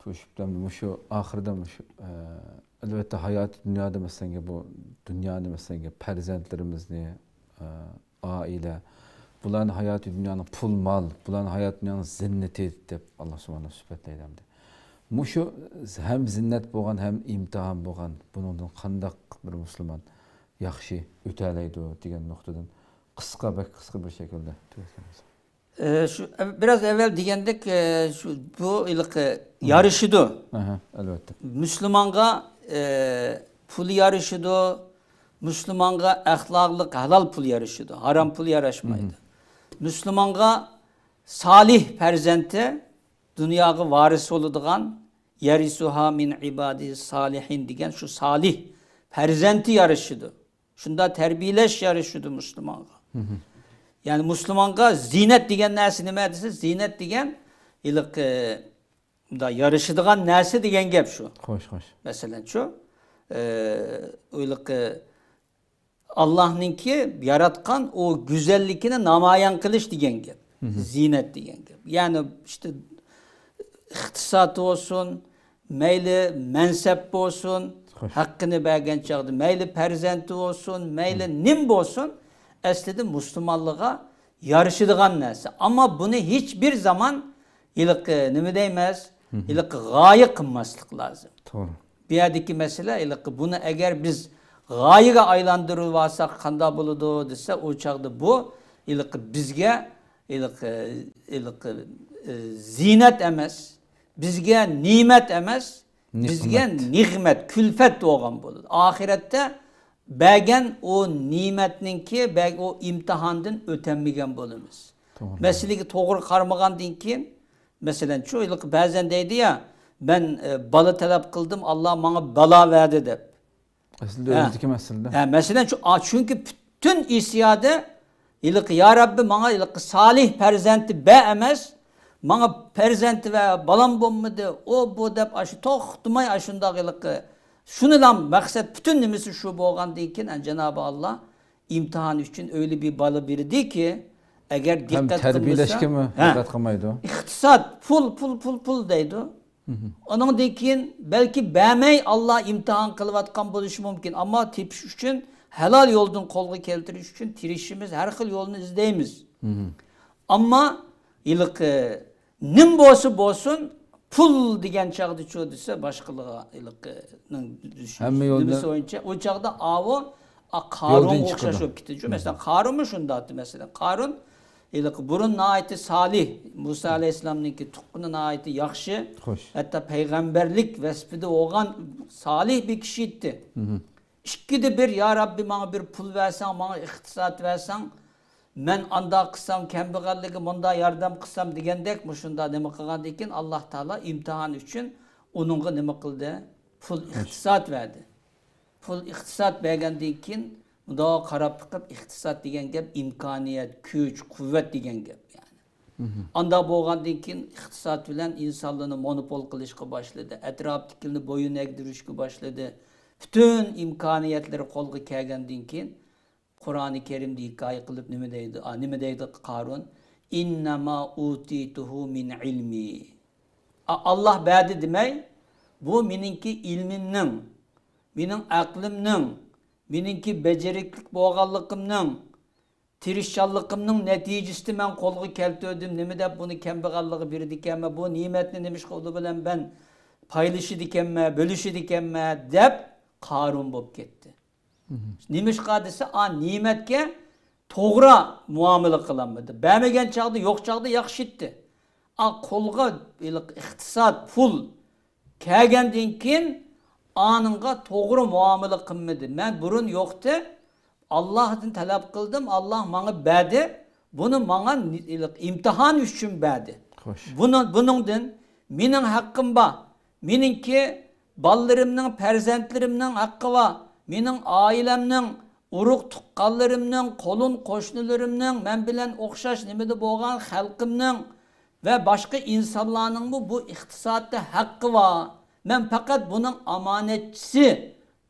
توشۇپتۇ. ئەمدى مۇشۇ ئاخىرىدا مۇشۇ، ئە، ئەلۋەتتە ھاياتىي دۇنيادا مەسىلەنگە بۇ دۇنيانى مەسىلەنگە پەرزەنتلىرىمىزنى، ئە، ئائىلە، بۇلارنى ھاياتىي دۇنيانىڭ پۇل مال، بۇلارنى ھاياتىي دۇنيانىڭ زىننىتى دەپ ئاللا سۇبھانەھۇ سۈپەتلەيدۇ ئەمدى. مۇشۇ ھەم زىننەت بولغان، ھەم ئىمتىھان بولغان، بۇنىڭدىن قانداق بىر مۇسۇلمان ياخشى ئۆتەلەيدۇ دېگەن نۇقتىدىن قىسقا، بەك قىسقا بىر شەكىلدە تۈگەتسەڭىز. ئە، شۇ، ئە، بىراز ئەۋۋەل دېگەندەك، ئە، شۇ، بۇ ھېلىقى يارىشىدۇ. ئەھە، ئەلۋەتتە. مۇسۇلمانغا، ئە، پۇل يارىشىدۇ، مۇسۇلمانغا ئەخلاقلىق ھالال پۇل يارىشىدۇ، ھارام پۇل ياراشمايدۇ. مۇسۇلمانغا سالىھ پەرزەنتى، دۇنياغا ۋارىس بولىدىغان، يەرىسۇھا مىن ئىبادى سالىھىن دېگەن شۇ سالىھ پەرزەنتى يارىشىدۇ. شۇنداق تەربىيەلەش يارىشىدۇ مۇسۇلمانغا. يەنى مۇسۇلمانغا زىننەت دېگەن نەرسە نېمە دېسە، زىننەت دېگەن ھېلىقى، مۇنداق يارىشىدىغان نەرسە دېگەن گەپ شۇ. خوش، خوش. مەسىلەن شۇ، ئە، ھېلىقى ئاللاھنىڭكى ياراتقان ئۇ گۈزەللىكىنى نامايان قىلىش دېگەن گەپ. زىننەت دېگەن گەپ. يەنى ئىشتە ئىقتىساد بولسۇن، مەيلى مەنسەپ بولسۇن، خوش. ھەققىنى بەرگەن چاغدا، مەيلى پەرزەنتى بولسۇن، مەيلى نېمە بولسۇن، ئەسلىدە مۇسۇلمانلىققا يارىشىدىغان نەرسە. ئەمما بۇنى ھېچبىر زامان ھېلىقى نېمە دەيمىز؟ ھېلىقى غايە قىلماسلىق لازىم. توغرا. بۇ يەردىكى مەسىلە ھېلىقى بۇنى ئەگەر بىز غايىگە ئايلاندۇرۇۋالساق قانداق بولىدۇ دېسە، ئۇ چاغدا بۇ ھېلىقى بىزگە ھېلىقى، ھېلىقى، ئە، زىننەت ئەمەس، بىزگە نېمەت ئەمەس، بىزگە نېمەت. نېمەت، كۈلپەت بولغان بولىدۇ. ئاخىرەتتە بەرگەن ئۇ نېمەتنىڭكى، بەرگەن ئۇ ئىمتىھاندىن ئۆتەلمىگەن بولىمىز. توغرا. مەسىلىگە توغرا قارىمىغاندىن كېيىن، مەسىلەن، شۇ ھېلىقى بەزەن دەيدۇ يا، مەن، ئە، بالا تەلەپ قىلدىم، ئاللا ماڭا بالا بەردى دەپ. ئەسلىدە ھە. ئۆزىدىكى مەسىلىدە. ھە، مەسىلەن، شۇ، ئا، چۈنكى پۈتۈن ھېسسىياتى ھېلىقى، يا رەببى، ماڭا ھېلىقى سالىھ پەرزەنتى بەر ئەمەس، ماڭا پەرزەنتى ۋە بالام بولمىدى، ئۇ، بۇ دەپ، ئاشۇ توختىماي ئاشۇنداق ھېلىقى، شۇنىلا مەقسەت، پۈتۈن نېمىسى شۇ بولغاندىن كېيىن، ئە، جانابى ئاللا ئىمتىھان ئۈچۈن ئۆيلە بىر بالا بېرىدىكى، ئەگەر ھەم دىققەت قىلمىسا، تەربىيەلەشكىمۇ ھە. دىققەت قىلمايدۇ. ئىقتىساد، پۇل، پۇل، پۇل، پۇل دەيدۇ. ئۇنىڭدىن كېيىن بەلكى بەرمەي، ئاللا ئىمتىھان قىلىۋاتقان بولۇشى مۇمكىن. ئەمما تېپىش ئۈچۈن، ھالال يولدىن قولغا كەلتۈرۈش ئۈچۈن تىرىشىمىز، ھەر خىل يولنى ئىزدەيمىز. ئەمما ھېلىقى نېمە بولسا بولسۇن، پۇل دېگەن چاغدىچۇ دېسە، باشقىلارغا ھېلىقىنىڭ ھەممە يولدا نېمىسى بويىچە، ئۇ چاغدا ئاۋۇ، ئا، قارۇنغا يولدىن ئوخشاش چىقىدۇ. بولۇپ كېتىدۇ. مەسىلەن، قارۇنمۇ شۇنداقتى. مەسىلەن، قارۇن ھېلىقى بۇرۇن ناھايىتى سالىھ، مۇسا ئەلەيھىسسالامنىڭكى تۇغقىنى ناھايىتى ياخشى، خوش. ھەتتا پەيغەمبەرلىك ۋەسپىدە بولغان سالىھ بىر كىشى ئىدى. ئىككىدە بىر، يا رەببى، ماڭا بىر پۇل بەرسەڭ، ماڭا ئىقتىساد بەرسەڭ، مەن ئانداق قىلسام، كەمبەغەللىككە مۇنداق ياردەم قىلسام دېگەندەك، مۇشۇنداق نېمە قىلغاندىن كېيىن، ئاللاھ تائالا ئىمتىھان ئۈچۈن ئۇنىڭغا نېمە قىلدى؟ پۇل، ئىقتىساد بەردى. پۇل، ئىقتىساد بەرگەندىن كېيىن، مۇنداق قاراپ بېقىپ، ئىقتىساد دېگەن گەپ ئىمكانىيەت، كۈچ، قۇۋۋەت دېگەن گەپ، يەنى. ئانداق بولغاندىن كېيىن، ئىقتىساد بىلەن ئىنسانلارنى مونوپول قىلىشقا باشلىدى، ئەتراپتىكىلەرنى بويۇن ئەگدۈرۈشكە باشلىدى. پۈتۈن ئىمكانىيەتلىرى قولغا كەلگەندىن كېيىن، قۇرئانى كەرىمدە ھېكايە قىلىپ نېمە دەيدۇ؟ ئا، نېمە دەيدۇ قارۇن؟ «ئىننەما ئۇتىتۇھۇ مىن ئىلمى.» ئا، ئاللاھ بەردى دېمەي، بۇ مېنىڭكى ئىلمىمنىڭ، مېنىڭ ئەقلىمنىڭ، مېنىڭكى بېجىرىكلىك بولغانلىقىمنىڭ، تىرىشچانلىقىمنىڭ نەتىجىسىدە مەن قولغا كەلتۈردۈم. نېمە دەپ بۇنى كەمبەغەللىققا بېرىدىكەنمەن، بۇ نېمەتنى نېمىشقا ئۇلار بىلەن مەن پايلىشىدىكەنمەن، بۆلۈشىدىكەنمەن دەپ قارۇن بولۇپ كەتتى. نېمىشقا دېسە، ئا، نېمەتكە توغرا مۇئامىلە قىلالمىدى. بەرمىگەن چاغدا، يوق چاغدا ياخشى ئىتتى. ئا، قولغا ھېلىقى ئىقتىساد، پۇل كەلگەندىن كېيىن ئانىڭغا توغرا مۇئامىلە قىلمىدى. مەن بۇرۇن يوقتى، ئاللاھتىن تەلەپ قىلدىم، ئاللاھ ماڭا بەردى. بۇنى ماڭا نى-، ئىمتىھان ئۈچۈن بەردى. خوش. بۇنى، بۇنىڭدىن مېنىڭ ھەققىم بار. مېنىڭكى بالىلىرىمنىڭ، پەرزەنتلىرىمنىڭ ھەققى بار. مېنىڭ ئائىلەمنىڭ، ئۇرۇق تۇغقانلىرىمنىڭ، قولۇم قوشنىلىرىمنىڭ، مەن بىلەن ئوخشاش نېمىدە بولغان خەلقىمنىڭ ۋە باشقا ئىنسانلارنىڭمۇ بۇ ئىقتىسادتا ھەققى بار. مەن پەقەت بۇنىڭ ئامانەتچىسى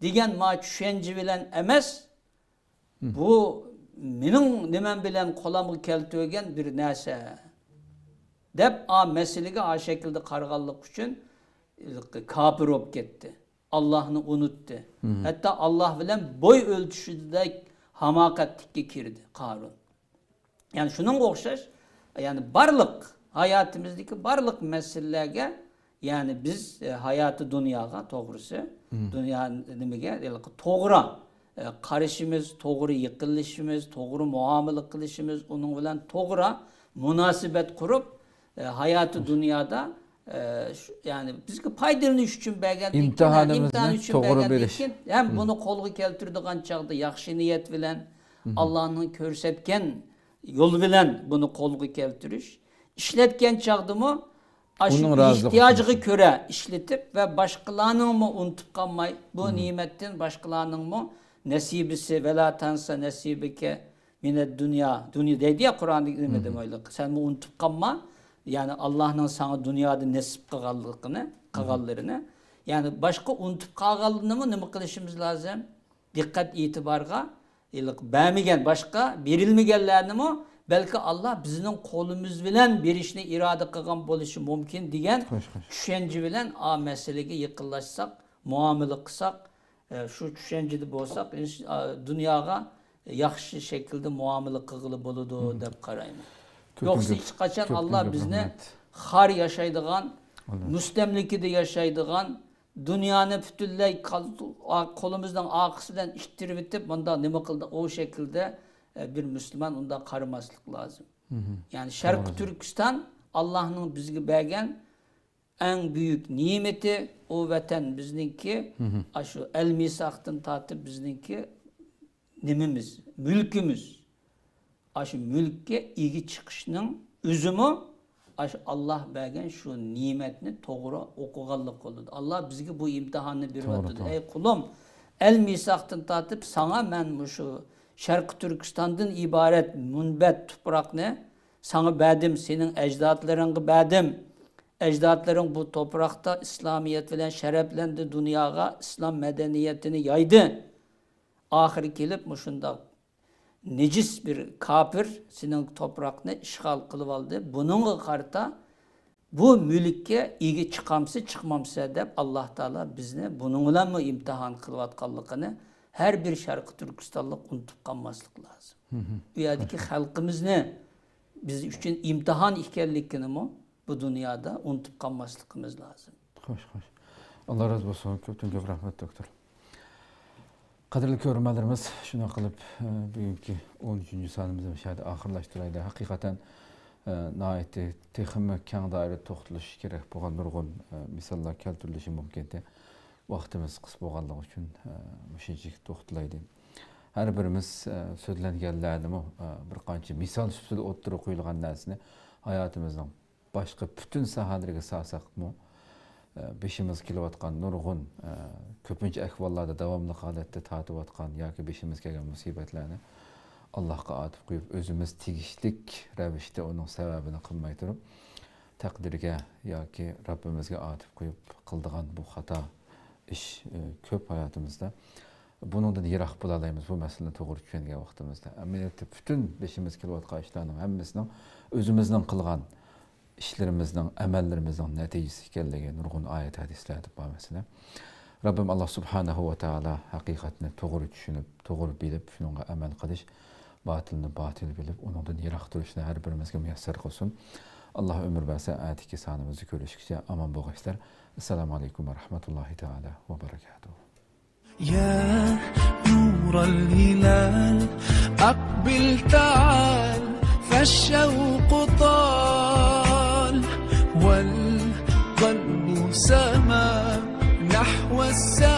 دېگەن ما چۈشەنچە بىلەن ئەمەس، بۇ مېنىڭ نېمەم بىلەن قولامغا كەلتۈرگەن بىر نەرسە، دەپ، ئا، مەسىلىگە ئا شەكىلدە قارىغانلىقى ئۈچۈن كاپىر بولۇپ كەتتى. ئاللاھنى ئۇنتتى. ھەتتا ئاللاھ بىلەن بوي ئۆلچىشىدەك ھاماقەتلىككە كىردى قارۇن. يەنى شۇنىڭغا ئوخشاش، يەنى بارلىق ھاياتىمىزدىكى بارلىق مەسىلىلەرگە، يەنى بىز، ئە، ھاياتى دۇنياغا، توغرىسى، دۇنيا نېمىگە، ھېلىقى توغرا، ئە، قارىشىمىز، توغرا يېقىنلىشىشىمىز، توغرا مۇئامىلە قىلىشىمىز، ئۇنىڭ بىلەن توغرا مۇناسىۋەت قۇرۇپ، ئە، ھاياتى دۇنيادا، ئە، شۇ، يەنى بىزگە پايدىلىنىش ئۈچۈن بەرگەندىن كېيىن، ئىمتىھان ئۈچۈن بەرگەندىن كېيىن، ھەم بۇنى قولغا كەلتۈرىدىغان چاغدا ياخشى نىيەت بىلەن، ئاللاھنىڭ كۆرسەتكەن يول بىلەن بۇنى قولغا كەلتۈرۈش. ئىشلەتكەن چاغدىمۇ ئاشۇ ئېھتىياجىغا كۆرە ئىشلىتىپ ۋە باشقىلارنىڭمۇ ئۇنتۇپ قالماي، بۇ نېمەتتىن باشقىلارنىڭمۇ نەسىبىسى، «ۋەلا تەنسا نەسىبەكە مىنەد دۇنيا»، دۇنيا دەيدۇ يا قۇرئاندا، نېمە دېمەيلى، سەنمۇ ئۇنتۇپ قالما، يەنى ئاللاھنىڭ ساڭا دۇنيادا نېسىپ قىلغانلىقىنى، قىلغانلىرىنى. يەنى باشقا ئۇنتۇپ قالغانلىرىنىمۇ نېمە قىلىشىمىز لازىم؟ دىققەت ئېتىبارغا ئېلىق بەرمىگەن، باشقا بېرىلمىگەنلەرنىمۇ بەلكى ئاللاھ بىزنىڭ قولىمىز بىلەن بېرىشنى ئىرادە قىلغان بولۇشى مۇمكىن دېگەن چۈشەنچە بىلەن ئا مەسىلىگە يېقىنلاشساق، مۇئامىلە قىلساق، ئە، شۇ چۈشەنچىدە بولساق، ئىنش-، ئا، دۇنياغا ياخشى شەكىلدە مۇئامىلە قىلغىلى بولىدۇ دەپ قارايمەن. يوقسا ھېچقاچان ئاللاھ بىزنى خار ياشايدىغان، مۇستەملىكىدە ياشايدىغان، دۇنيانى پۈتۈنلەي قال-، قولىمىزنىڭ ئارقىسى بىلەن ئىتتىرىۋېتىپ، مۇنداق نېمە قىلدى، ئۇ شەكىلدە، ئە، بىر مۇسۇلمان ئۇنداق قارىماسلىق لازىم. يەنى شەرقىي تۈركىستان ئاللاھنىڭ بىزگە بەرگەن ئەڭ بۈيۈك نېمىتى، ئۇ ۋەتەن بىزنىڭكى، ئاشۇ ئەل مىساقتىن تارتىپ بىزنىڭكى نېمىمىز، مۈلكىمىز. ئاشۇ مۈلككە ئىگە چىقىشنىڭ ئۆزىمۇ ئاشۇ ئاللاھ بەرگەن شۇ نېمەتنى توغرا ئوقۇغانلىق بولىدۇ. ئاللاھ بىزگە بۇ ئىمتىھاننى بېرىۋاتىدۇ. ئەي قۇلۇم، ئەل مىساقتىن تارتىپ ساڭا مەن مۇشۇ شەرقىي تۈركىستاندىن ئىبارەت مۇنبەت تۇپراقنى ساڭا بەردىم، سېنىڭ ئەجدادلىرىڭغا بەردىم. ئەجدادلىرىڭ بۇ تۇپراقتا ئىسلامىيەت بىلەن شەرەپلەندى، دۇنياغا ئىسلام مەدەنىيىتىنى يايدى. ئاخىرى كېلىپ مۇشۇنداق نىجىس بىر كاپىر سېنىڭ تۇپراقنى ئىشغال قىلىۋالدى. بۇنىڭغا قارىتا بۇ مۈلۈككە ئىگە چىقامسە، چىقمامسە دەپ، ئاللاھ تائالا بىزنى بۇنىڭ بىلەنمۇ ئىمتىھان قىلىۋاتقانلىقىنى ھەر بىر شەرقىي تۈركىستانلىق ئۇنتۇپ قالماسلىق لازىم. ئۇ يەردىكى خەلقىمىزنى بىز ئۈچۈن ئىمتىھان ئىكەنلىكىنىمۇ بۇ دۇنيادا ئۇنتۇپ قالماسلىقىمىز لازىم. خوش، خوش. ئاللاھ رازى بولسۇن. كۆپتىن كۆپ رەھمەت، دوكتور. قەدىرلىك كۆرۈرمەنلىرىمىز، شۇنداق قىلىپ، ئە، بۈگۈنكى ئون ئۈچىنچى سانىمىزنى مۇشۇ يەردە ئاخىرلاشتۇرايلى. ھەقىقەتەن، ئە، ناھايىتى تېخىمۇ كەڭ دائىرىدە توختىلىش كېرەك بولغان نۇرغۇن، ئە، مىساللار كەلتۈرۈلۈشى مۇمكىن ئىدى. ۋاقتىمىز قىس بولغانلىقى ئۈچۈن، ئە، مۇشۇنچىلىك توختىلايلى. ھەر بىرىمىز، ئە، سۆزلەنگەنلەرنىمۇ، ئە، بىر قانچە مىسال سۈپىتىدە ئوتتۇرىغا قويۇلغان نەرسىنى ھاياتىمىزنىڭ باشقا پۈتۈن ساھەلىرىگە سالساقمۇ، ئە، بېشىمىزغا كېلىۋاتقان نۇرغۇن، ئە، كۆپىنچە ئەھۋاللاردا داۋاملىق ھالەتتە تارتىۋاتقان ياكى بېشىمىزغا كەلگەن مۇسىبەتلەرنى ئاللاھقا ئاتىپ قويۇپ، ئۆزىمىز تېگىشلىك رەۋىشتە ئۇنىڭ سەۋەبىنى قىلماي تۇرۇپ، تەقدىرگە ياكى رەببىمىزگە ئاتىپ قويۇپ قىلىدىغان بۇ خاتا ئىش، ئە، كۆپ ھاياتىمىزدا. بۇنىڭدىن يىراق بولالايمىز بۇ مەسىلىنى توغرا چۈشەنگەن ۋاقتىمىزدا. ئەمەلىيەتتە پۈتۈن بېشىمىزغا كېلىۋاتقان ئىشلارنىڭ ھەممىسىنىڭ ئۆزىمىزنىڭ قىلغان ئىشلىرىمىزنىڭ، ئەمەللىرىمىزنىڭ نەتىجىسى ئىكەنلىكى نۇرغۇن ئايەت ھەدىسلەردە بار مەسىلە. رەببىم ئاللا سۇبھانەھۇ ۋە تائالا ھەقىقەتنى توغرا چۈشىنىپ، توغرا بىلىپ، شۇنىڭغا ئەمەل قىلىش، باتىلنى باتىل بىلىپ، ئۇنىڭدىن يىراق تۇرۇشنى ھەر بىرىمىزگە مۇيەسسەر قىلسۇن. ئاللا ئۆمۈر بەرسە، ئەتىكى سانىمىزدا كۆرۈشكىچە ئامان بولغايسىلەر. ئەسسالامۇ ئەلەيكۇم ۋە رەھمەتۇللاھى تائالا ۋە بەرەكاتۇھۇ. يا نور الهلال، أقبل تعال، فالشوق طال، والقلب سما نحو السماء.